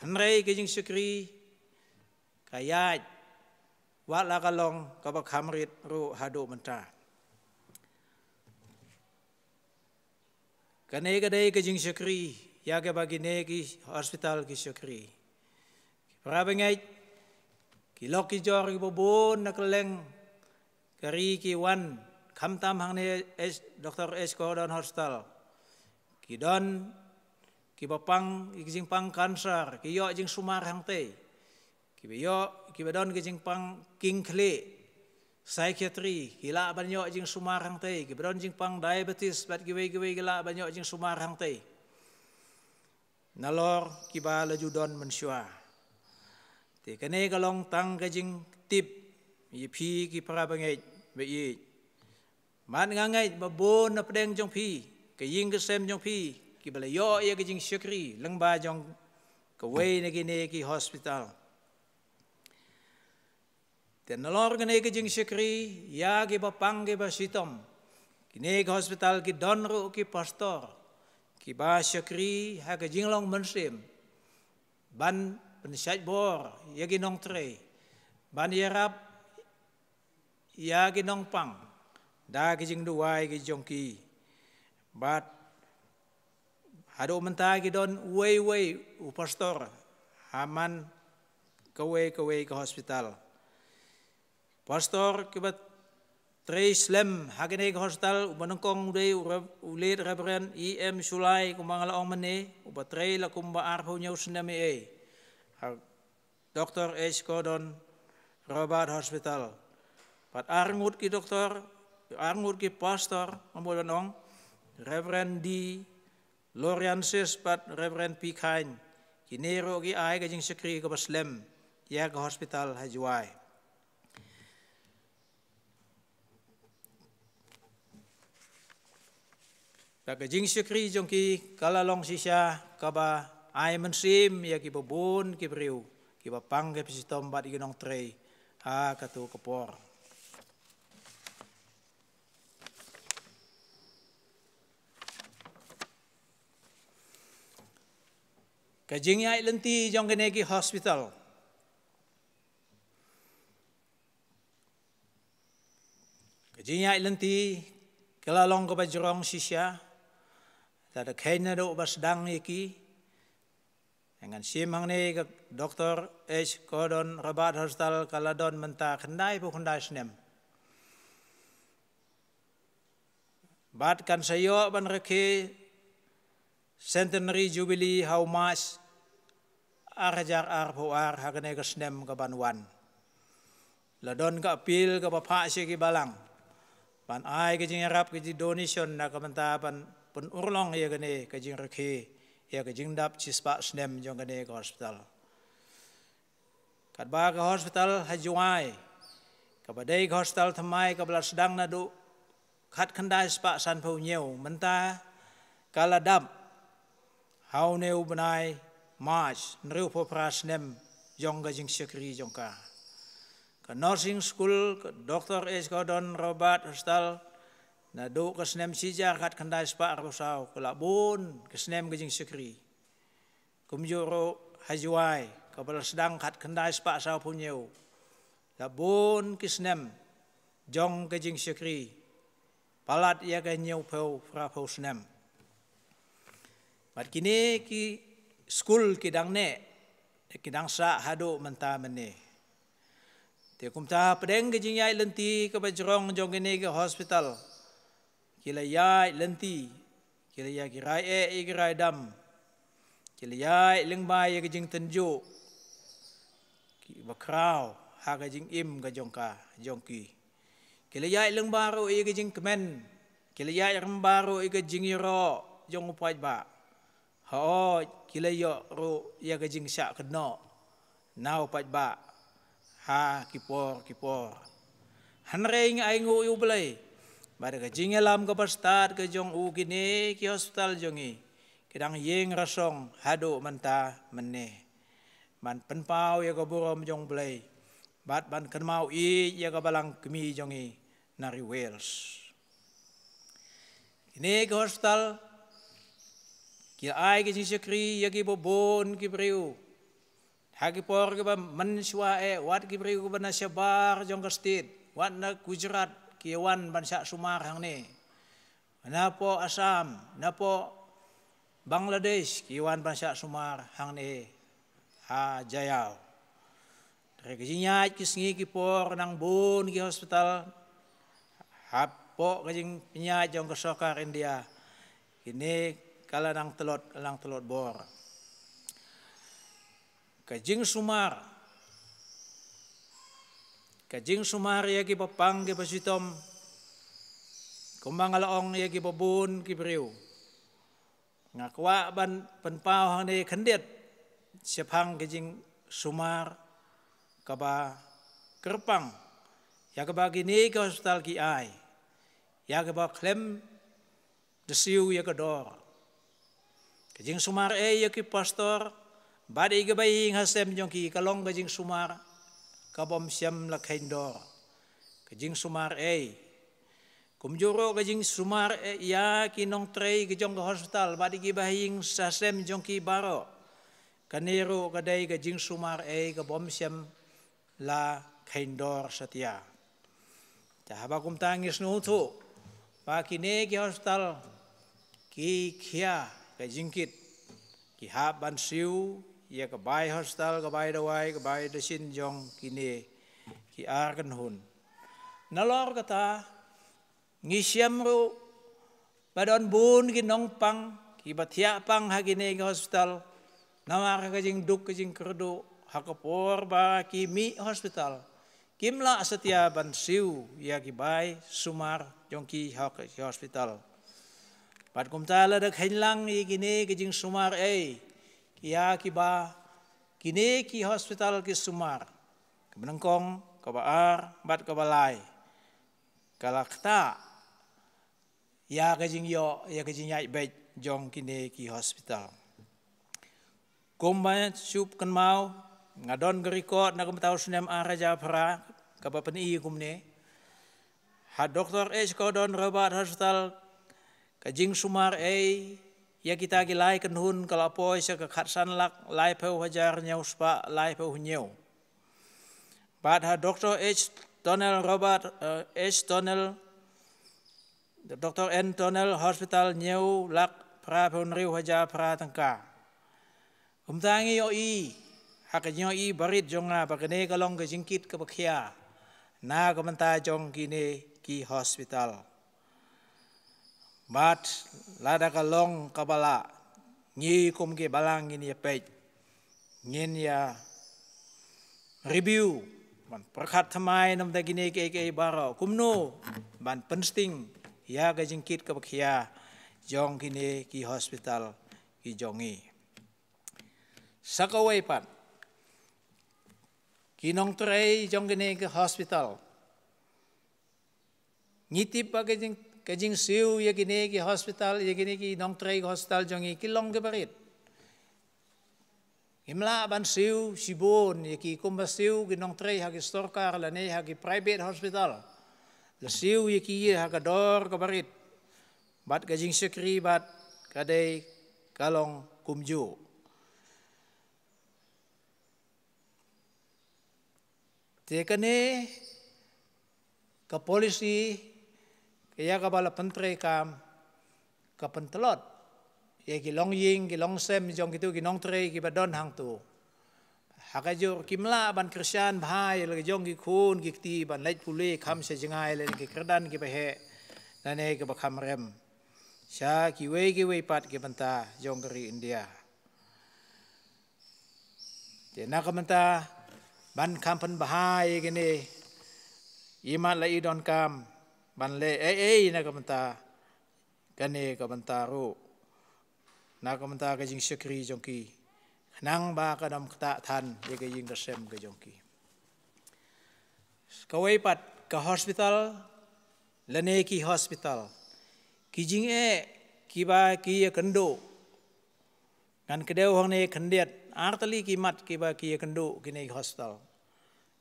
Hynrei ka jingshakri ka ïaid, wat la ka long kaba kham rit ruh haduh mynta. Kane ka dei ka jingshakri ïa kaba kine ki hospital ki shakri. Ki para bangeit, ki lok ki jor kiba bun na kylleng ka ri ki wan, khamtam hangne H-, Doctor H Gordon Hospital. Ki don kiba pang, ki jingpang cancer, ki ïoh jingsumar hangtei. Kiba ïoh, kiba don ki jingpang king khlieh, psychiatry, ki lah ban ïoh jingsumar hangtei, kiba don jingpang diabetes bad kiwei kiwei ki lah ban ïoh jingsumar hangtei. Nalor kiba la ju don mynshuwa. Te kane ka long tang ka jingtip ïa phi ki para bangeit ba ïeit. Bad nga ngeit ba bun na pdeng jong phi, ka ïing ka sem jong phi, kiba la ïoh ïa ka jingshakri lyngba jong kawei na kine ki hospital. Te nalor kane ka jingshakri ïa kiba pang kiba shitom, kine ki hospital ki don ruh ki pastor kiba shakri ha ka jinglong mynsiem ban pynshait bor ïa ki nongtrei, ban ïarap ïa ki nongpang da ki jingduwai ki jong ki. Bad haduh mynta ki don uwei uwei u pastor ha man kawei kawei ka hospital. Pastor kiba trei slem ha kane ka hospital, uba nyngkong u dei u Rev-, u late Reverend E M Shullai, kumba nga la ong mynne, uba trei la kumba arphew hynñiew snem ïa ei ha Doctor H Gordon Roberts Hospital. Bad arngut ki doktor, arngut ki pastor, nga mut ban ong, Reverend D Lawrences bad Reverend P Khain, kine ruh ki ai ka jingshakri kaba slem ïa ka hospital ha Jowai. Ba ka jingshakri jong ki ka la long shisha kaba ai mynsiem ïa kiba bun ki briew kiba pang kiba shitom bad ki nongtrei ha kato ka por. Ka jingïaid lynti jong kine ki hospital. Ka jingïaid lynti ka la long kaba jrong shisha. Lada kheiñ naduh ba sdang ïa ki, ngan shim hangne ka Doctor H Gordon Roberts Hospital ka la don mynta khyndai phew khyndai snem. Bad kan sa ïoh ban rakhe Centenary Jubilee ha u March ar hajar arphew ar ha kane ka snem ka ban wan. La don ka appeal kaba phah sha ki balang ban ai ka jingïarap, ka jingdonation na ka bynta ban pynurlong ïa kane ka jingrakhe ïa ka jingdap shispah snem jong kane ka hospital. Katba ka hospital ha Jowai, kaba dei ka hospital thymmai kaba la sdang naduh khatkhyndai spah sanphew hynñiew, mynta ka la dap ha une u bnai March, hynriewphew phra snem jong ka jingshakri jong ka. Ka nursing school, ka Doctor H Gordon Roberts Hospital, naduh ka snem shi hajar khatkhyndai spah arphew saw, ka la bun ka snem ka jingshakri. Kumjuh ruh ha Jowai, kaba la sdang khatkhyndai spah sawphew hynñiew, la bun ki snem jong ka jingshakri, palat ïa ka hynñiewphew phraphew snem. Bad kine ki skul ki dang neh, ki dang sah haduh mynta mynne. Te kumta pdeng ka jingïaid lynti kaba jrong jong kine ki hospital, ki la ïaid lynti, ki la ïaid, ki rai eh ïa ki rai dam, ki la ïaid lyngba ïa ka jingtynjuh kiba khraw ha ka jingim ka jong ka, jong ki. Ki la ïaid lyngba ruh ïa ka jingkmen, ki la ïaid lyngba ruh ïa ka jingïaroh jong u paidbah. Hooid, ki la ïoh ruh ïa ka jingshah kynnoh na u paidbah ha ki por ki por. Hynrei ngi ainguh ïa U Blei ba da ka jingïalam kaba stad ka jong u, kine ki hospital jong ngi ki dang ïeng rasong haduh mynta mynne ban pynpaw ïa ka burom jong U Blei bad ban kynmaw ïa ka balang kmie jong ngi na ri Wales. Kine ki hospital ki ai ka jingshakri ïa kiba bun ki briew ha ki por kiba mynshuwa eh, wat ki briew kiba na shabar jong ka state, wat na Gujarat, ki wan ban shah sumar hangne. Napoh Assam, napoh Bangladesh, ki wan ban shah sumar hangne ha Jaïaw. Hynrei ka jingïaid ki sngi ki por, nang bun ki hospital hapoh ka jingpynïaid jong ka sorkar India, kine ka la nang tlot, nang tlot bor. Ka jingsumar, ka jingsumar ïa kiba pang kiba shitom, kumba nga la ong, ïa kiba bun ki briew. Nga kwah ban pynpaw hangne khyndiat shaphang ka jingsumar kaba kyrpang ïa kaba kine ki hospital ki ai ïa kiba khlem da siew ïa ka dor. Ka jingsumar ei ïa ki pastor bad ïa kiba ïeng ha sem jong ki ka long ka jingsumar ka bym shym la kheiñ dor. Ka jingsumar ei, kumjuh ruh ka jingsumar ei ïa ki nongtrei ka jong ka hospital bad ïa kiba ïeng ha sem jong ki baroh, kane ruh ka dei ka jingsumar ei ka bym shym la kheiñ dor satia. Te haba kumta ngi sngewthuh ba kine ki hospital ki khia ka jingkit, ki hap ban siew ïa ka bai hospital, ka bai dawai, ka bai dashin jong kine ki ar kynhun. Nalor kata, ngi shem ruh ba don bun ki nongpang kiba thiah pang ha kine ki hospital namar ka jingduk ka jingkyrduh ha ka por ba ki mih hospital kim lah satia ban siew ïa ki bai sumar jong ki ha ki hospital. Bad kumta lada kheiñ lang ïa kine ki jingsumar ei ïa kiba kine ki hospital ki sumar, kaba nyngkong, kaba ar bad kaba lai, ka la ktah ïa ka jingïoh, ïa ka jingïaid beit jong kine ki hospital. Kumba shu kynmaw, nga don ka record na ka mynta u snem ar hajar phra kaba pyni kumne. Ha Doctor H Gordon Roberts Hospital ka jingsumar ei ïa kita ki lai kynhun ka la poi sha ka khatsan lak laiphew hajar hynñiew spah laiphew hynñiew. Bad ha Doctor H Tonnell Robert, eh, H Tonnell, Doctor N Tonnell Hospital hynñiew lak phraphew hynriew hajar phra tyngka. Kumta ngi ïohi ha ka jingïohi barit jong nga ba kane ka long ka jingkit kaba khia na ka bynta jong kine ki hospital. Bad lada ka long kaba lah, ngi kum ki balang ngin ïa peit, ngin ïa review, ban pyrkhat thymmai na ka bynta kine kiei kiei baroh, kumno ban pynsting ïa ka jingkit kaba khia jong kine ki hospital ki jong ngi. Sa kawei pat, ki nongtrei jong kine ki hospital, ngi tip ba ka jing, ka jingsiew ïa kine ki hospital, ïa kine ki nongtrei ki hospital jong ngi ki long kiba rit. Ngim lah ban siew shibun ïa ki kumba siew ki nongtrei ha ki sorkar lane ha ki private hospital. La siew ïa ki ha ka dor kaba rit bad ka jingshakri bad ka dei ka long kumjuh. Te kane ka policy ka ïa kaba la pyntreikam ka pyntlot ïa ki longïing ki longsem jong kito ki nongtrei kiba don hangto. Ha kajuh kim lah ban kyrshan bha ïa la ka jong ki khun ki kti ban leit pule kham sha jngai lane ki kyrdan kiba heh lane kiba kham rem sha kiwei kiwei pat ki bynta jong ka ri India. Te na ka bynta ban kham pynbha ïa kine, imat la i donkam ban leh ei ei na ka bynta kane ka bynta ruh. na ka bynta ka jingshakri jong ki, khnang ba kan ym ktah than ïa ka ïing ka sem ka jong ki. Kawei pat, ka hospital lane ki hospital, ki jingeh kiba ki ïakynduh, ngan kdew hangne khyndiat, artylli ki mat kiba ki ïakynduh kine ki hospital.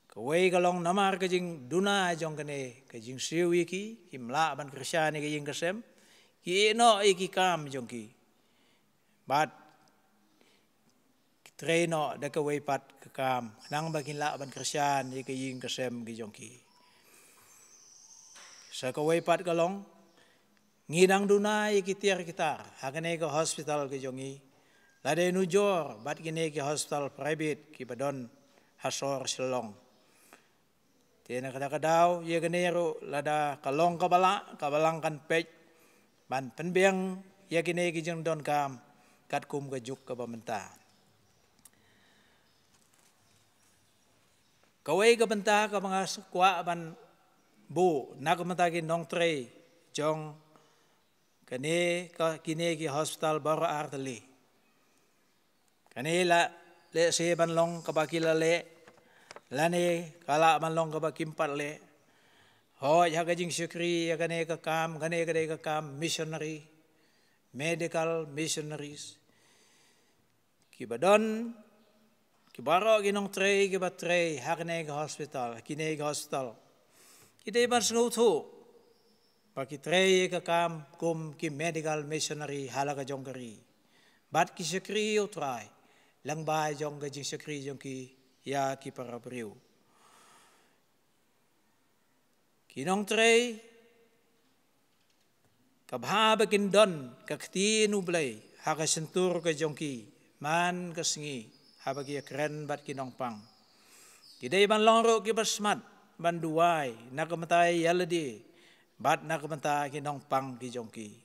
Kawei ka long namar ka jingduna jong kane ka jingsiew ïa ki, kim lah ban kyrshan ïa ka ïing ka sem, ki ïeh noh ïa ki kam jong ki. Bad ki trei noh da kawei pat ka kam, khnang ba kin lah ban kyrshan ïa ka ïing ka sem ki jong ki. Sa kawei pat ka long, ngi dang duna ïa ki tiar ki tar ha kane ka hospital ka jong ngi, lada nujor bad kine ki hospital private kiba don ha sor Shillong. Te na kata ka daw, ïa kane ruh lada ka long kaba lah, ka Balang kan peit ban pynbiang ïa kine ki jingdonkam katkum ka juk kaba mynta. Kawei ka bynta kaba nga kwah ban buh na ka bynta ki nongtrei jong kane ka, kine ki hospital baroh artylli. Kane lah lehse ban long kaba ki la leh, lane ka lah ban long kaba kim pat leh. Hooid, ha ka jingshakri ïa kane ka kam, kane ka dei ka kam missionary, medical missionaries. Kiba don, ki baroh ki nongtrei kiba trei ha kane ka hospital, kine ka hospital, ki dei ban sngewthuh ba ki trei ka kam kum ki medical missionary ha la ka jong ka ri. Bad ki shakri ïa U Trai lyngba jong ka jingshakri jong ki ïa ki para briew. Ki nongtrei, ka bha ba kin don ka ktien U Blei ha ka shyntur ka jong ki man ka sngi, haba ki ïakren bad ki nongpang. Ki dei ban long ruh kiba smat ban duwai na ka bynta ïa lade bad na ka bynta ki nongpang ki jong ki,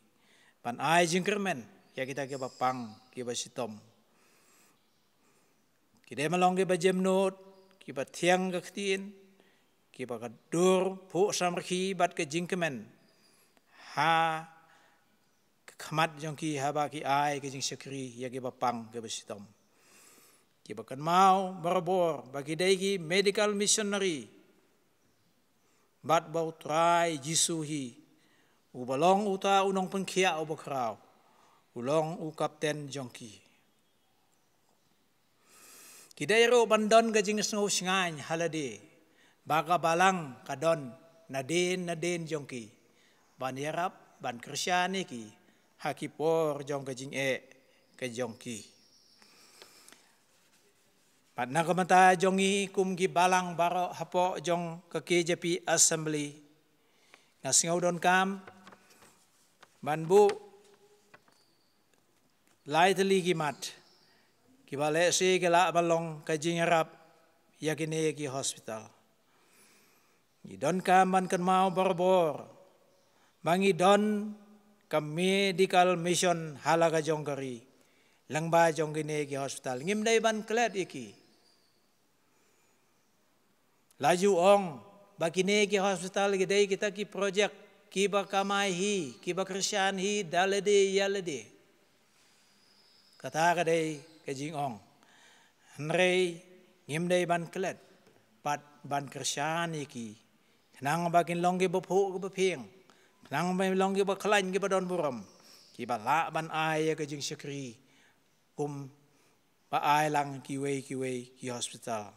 ban ai jingkyrmen ïa kita kiba pang kiba shitom. Ki dei ban long kiba jemnud, kiba thiang ka ktien, kiba ka dur phuh samrkhie bad ka jingkmen ha ka khmat jong ki haba ki ai ka jingshakri ïa kiba pang kiba shitom. Kiba kynmaw barabor ba ki dei ki medical missionary, bad ba U Trai Jisu hi, uba long uta u nongpynkhiah uba khraw, u long u kapten jong ki. Ki dei ruh ban don ka jingsngew shngaiñ ha lade ba ka Balang ka don nadien nadien jong ki, ban ïarap ban kyrshan ïa ki ha ki por jong ka jingeh ka jong ki. Bad na ka bynta jong ngi kum ki Balang baroh hapoh jong ka K J P Assembly, nga sngew donkam ban buh lai tylli ki mat kiba lehse ki lah ban long ka jingïarap ïa kine ki hospital. Ngi donkam ban kynmaw barabor ba ngi don ka medical mission ha la ka jong ka ri lyngba jong kine ki hospital. Ngim dei ban klet ïa ki. La ju ong ba kine ki hospital ki dei kita ki project kiba kamai hi, kiba kyrshan hi da lade ïa lade. Kata ka dei ka jingong. Hynrei ngim dei ban klet bad ban kyrshan ïa ki, khnang ba kin long kiba phuh kiba phieng, khnang ba kin long kiba khlaiñ kiba don burom, kiba lah ban ai ïa ka jingshakri kum ba ai lang kiwei kiwei ki hospital.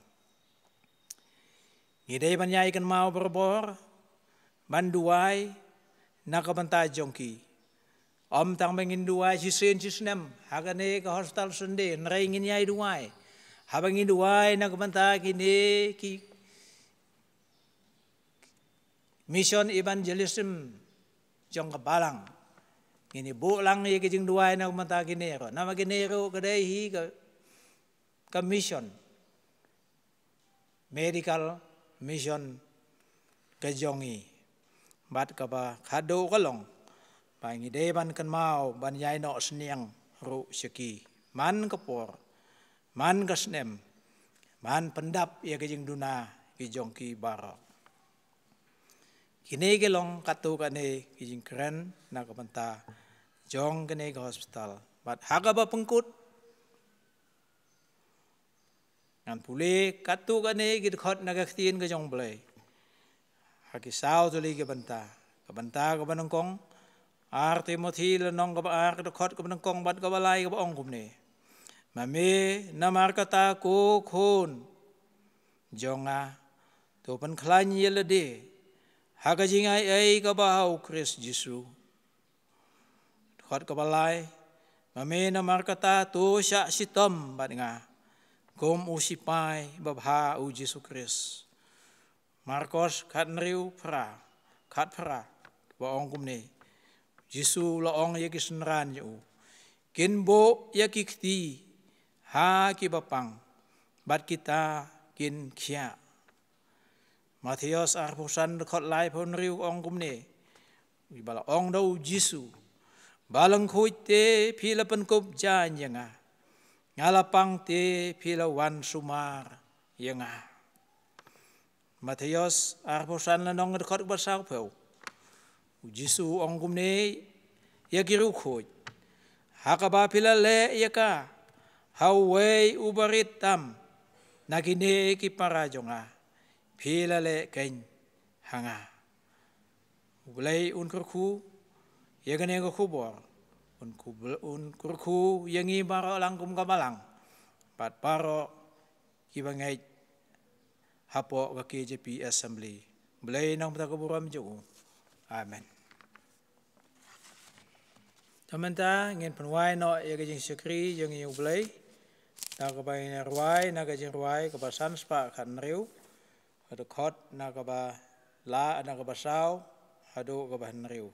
Ngi dei ban ïai kynmaw barabor ban duwai na ka bynta jong ki. Ym tang ba ngin duwai shisien shisnem ha kane ka hospital Sunday, hynrei ngin ïai duwai haba ngin duwai na ka bynta kine ki mission evangelism jong ka Balang. Ngin ïa buh lang ïa ka jingduwai na ka bynta kine ruh, namar kine ruh ka dei hi ka, ka mission, medical mission ka jong ngi. Bad kaba khadduh ka long ba ngi dei ban kynmaw ban ïai noh synñiang ruh sha ki man ka por, man ka snem, ban pyndap ïa ka jingduna ki jong ki baroh. Kine ki long katto katne ki jingkren na ka bynta jong kane ka hospital. Bad ha kaba pynkut, ngan pule katto katne ki dkhot na ka ktien ka jong U Blei ha ki saw tylli ki bynta. Ka bynta kaba nyngkong, Ar Timothi lynnong kaba ar, ka dkhot kaba nyngkong bad kaba lai, kaba ong kumne: Ma me namar kata, ko khun jong nga, to pynkhlaiñ ïa lade ha ka jingai ei kaba ha U Khrist Jisu. Dkhot kaba lai: Ma me namar kata, to shah shitom bad nga kum u sipai babha U Jisu Khrist. Markos khathynriew phra, khatphra, ba ong kumne: Jisu u la ong ïa ki synran jong u: Kin buh ïa ki kti ha kiba pang, bad kita kin khiah. Mathaios arphew san, dkhot laiphew hynriew, ong kumne: Ba la ong da U Jisu: Ba lyngkhuid te phi la pynkup jaiñ ïa nga, nga la pang te phi la wan sumar ïa nga. Mathaios arphew san lynnong, dkhot kaba sawphew. U Jisu u ong kumne ïa ki riewkhuid: Ha kaba phi la leh ïa ka ha uwei u barit tam na kine ki para jong nga, phi la leh keiñ ha nga. U Blei un kyrkhu ïa kane ka khubor, un kub-, un kyrkhu ïa ngi baroh lang kum ka balang bad baroh kiba ngeit hapoh ka K J P Assembly. Blei nang bynta ka burom jong u. Amen. Te mynta ngin pynwai noh ïa ka jingshakri jong ngi ïa U Blei da kaba ngin rwai na ka jingrwai kaba san spah khathynriew, ka dkhot na kaba la, na kaba saw haduh kaba hynriew.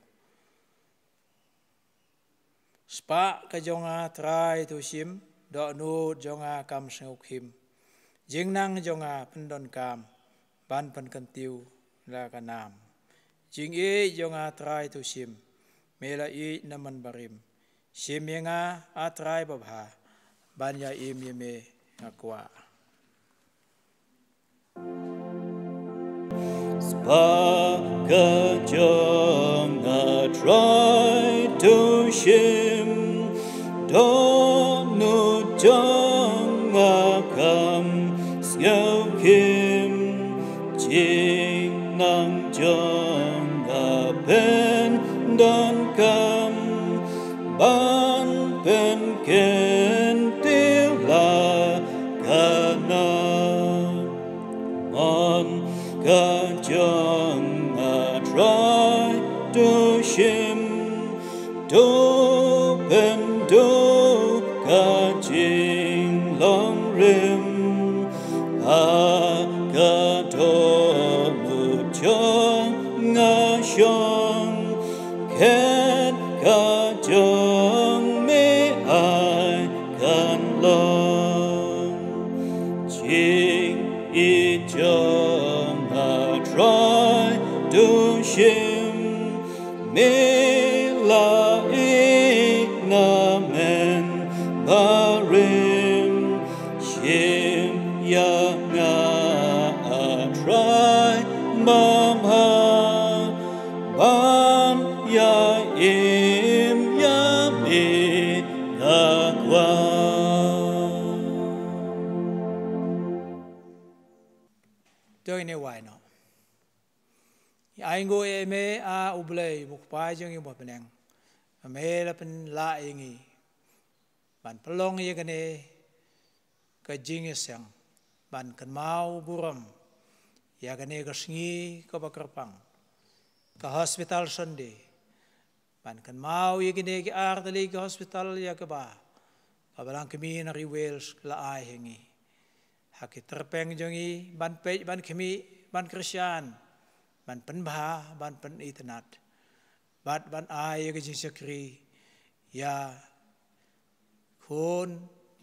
Spah ka jong nga Trai to shim, dohnud jong nga kam sngewkhim. Jingnang jong nga pyndonkam ban pynkyntiew la ka nam. Jingïeit jong nga Trai to shim, me la ïeit na man barim. Shim ïa nga A Trai babha, ban ïa im ïa me nga kwah. Spah ka jong nga Trai to shim, dohnud jong nga kam sngewkhim, jingnang jong nga pyndonkam ban pynkyntiew la ka nam. Mon ka jong nga Trai to shim, to pynduh ka jinglong rim, ha ka dohnud jong nga shong, khet ka jong me ai kan long. Jingïeit jong nga Trai to shim, me la ïeit na man barim. Shim ïa nga A Trai babha, ban ïa im ïa me nga kwah. To ngin ïa wai noh. Ngi ainguh ïa me A U Blei, U Kpa jong ngi uba ha bneng, ba me la pynlah ïa ngi ban pynlong ïa kane ka jingïaseng, ban kynmaw burom ïa kane ka sngi kaba kyrpang, ka Hospital Sunday, ban kynmaw ïa kine ki ar tylli ki hospital ïa kaba ka Balang Khmih na ri Wales ka la ai ha ngi, ha ki tyrpeng jong ngi, ban peit, ban khmih, ban kyrshan, ban pynbha, ban pynitynnad, bad ban ai ïa ka jingshakri ïa khun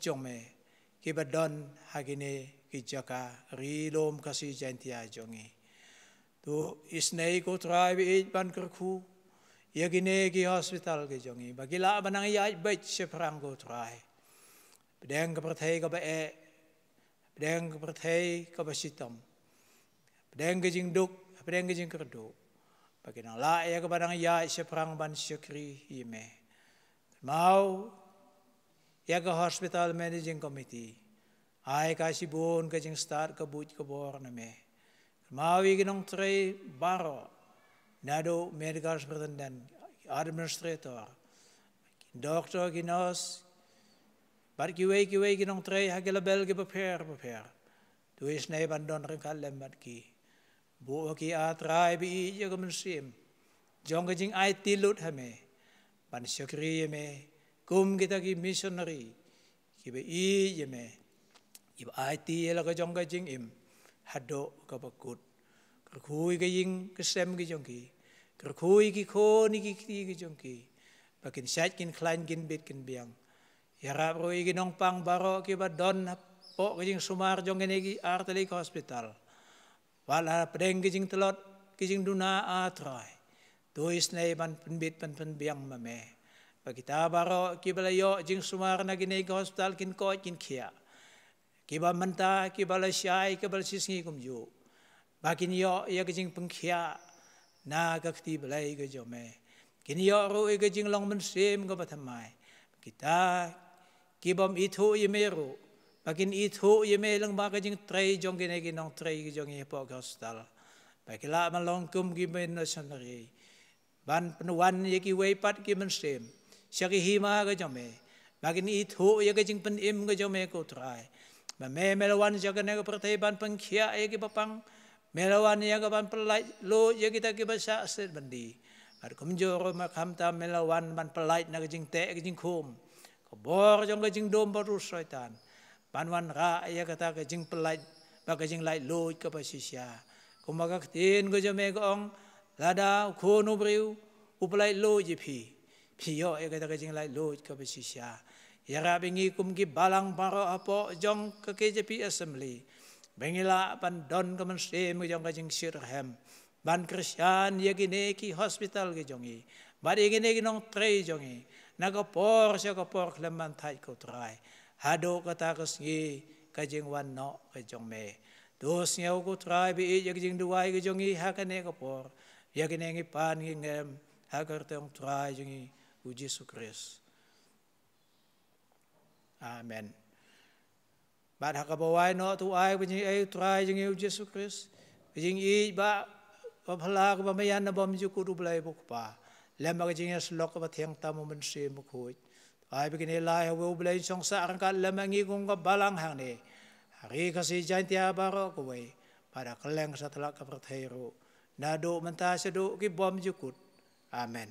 jong me kiba don ha kine ki jaka ri lum Khasi Jaiñtia jong ngi. To isynei ko Trai ba ïeit ban kyrkhu ïa kine ki hospital ki jong ngi, ba ki lah ban nang ïaid beit shaphrang ko Trai. Pdeng ka pyrthei kaba eh, pdeng ka pyrthei kaba shitom, pdeng ka jingduk, pdeng ka jingkyrduh, ba ki nang lah ïa kaba nang ïaid shaphrang ban shakri ïa me. Kynmaw ïa ka Hospital Managing Committee. Ai ka shibun ka jingstad ka buit ka bor na me. Kynmaw ïa ki nongtrei baroh, naduh medical superintendent, administrator, doctor, ki nurse, bad kiwei kiwei ki nongtrei ha ki level ki bapher bapher. To isynei ban don ryngkat lem bad ki. Buh ki, A Trai, ba ïeit ïa ka mynsiem jong ka jingaiti lut ha me, ban shakri ïa me kum kita ki missionary kiba ïeit ïa me, kiba aiti ïa la ka jong ka jingim haduh kaba kut. Kyrkhu ïa ka ïing ka sem ka jong ki, kyrkhu ïa ki khun ïa ki kti ka jong ki, ba kin shait kin khlaiñ, kin bit kin biang. Ïarap ruh ïa ki nongpang baroh kiba don hapoh ka jingsumar jong kine ki artylli ki hospital. Wat la pdeng ki jingtlot ki jingduna, A Trai, to isynei ban pynbit ban pynbiang ma me, ba kita baroh kiba la ïoh jingsumar na kine ki hospital kin koit kin khiah, kiba mynta, kiba la shai, kiba la shisngi kumjuh, ba kin ïoh ïa ka jingpynkhiah na ka kti Blei ka jong me. Kin ïoh ruh ïa ka jinglong mynsiem kaba thymmai. Kita kibym ithuh ïa me ruh, ba kin ithuh ïa me lyngba ka jingtrei jong kine ki nongtrei ki jong ngi hapoh ka hospital, ba ki lah ban long kum ki missionary, ban pynwan ïa kiwei pat ki mynsiem sha ka hima ka jong me, ba kin ithuh ïa ka jingpynim ka jong me, ko Trai. Ba me, me la wan sha kane ka pyrthei ban pynkhiah ïa kiba pang. Me la wan ïa ka ban pyllait luid ïa kita kiba shah set byndi. Bad kumjuh ruh, me, khamtam me la wan ban pyllait na ka jingteh ka jingkhum, ka bor jong ka jingdum bad u Soitan, ban wanrah ïa kata ka jingpyllait bad ka jinglaitluid kaba shisha. Kumba ka ktien ka jong me ka ong, lada u Khun u briew u pyllait luid ïa phi, phi ïoh ïa kata ka jinglaitluid kaba shisha. Ïarap ïa ngi kum ki balang baroh hapoh jong ka K J P Assembly, ba ngin lah ban don ka mynsiem ka jong ka jingshitrhem, ban kyrshan ïa kine ki hospital ki jong ngi, bad ïa kine ki nongtrei jong ngi, na ka por sha ka por khlem ban thait, ko Trai, haduh kata ka sngi ka jingwan noh ka jong me. To sngew, ko Trai, ba ïeit ïa ka jingduwai ka jong ngi ha kane ka por. Ïa kine ngi pan ngi ngem ha ka kyrteng u Trai jong ngi u Jisu Khrist. Amen. Bad ha kaba wai noh, to ai ba ka jingïeit u Trai jong ngi u Jisu Khrist, ka jingïeit ba, ba phylla, kaba maïan na bymjukut u Blei u Kpa, lem bad ka jingïasyllok kaba thiang tam u Mynsiem Bakhuid, to ai ba kine lai ha uwei u Blei un shong sah ryngkat lem bad ngi kum ka balang hangne, ha ri Khasi Jaiñtia baroh kawei, bad ha kylleng satlak ka pyrthei ruh, naduh mynta shaduh ki bymjukut. Amen.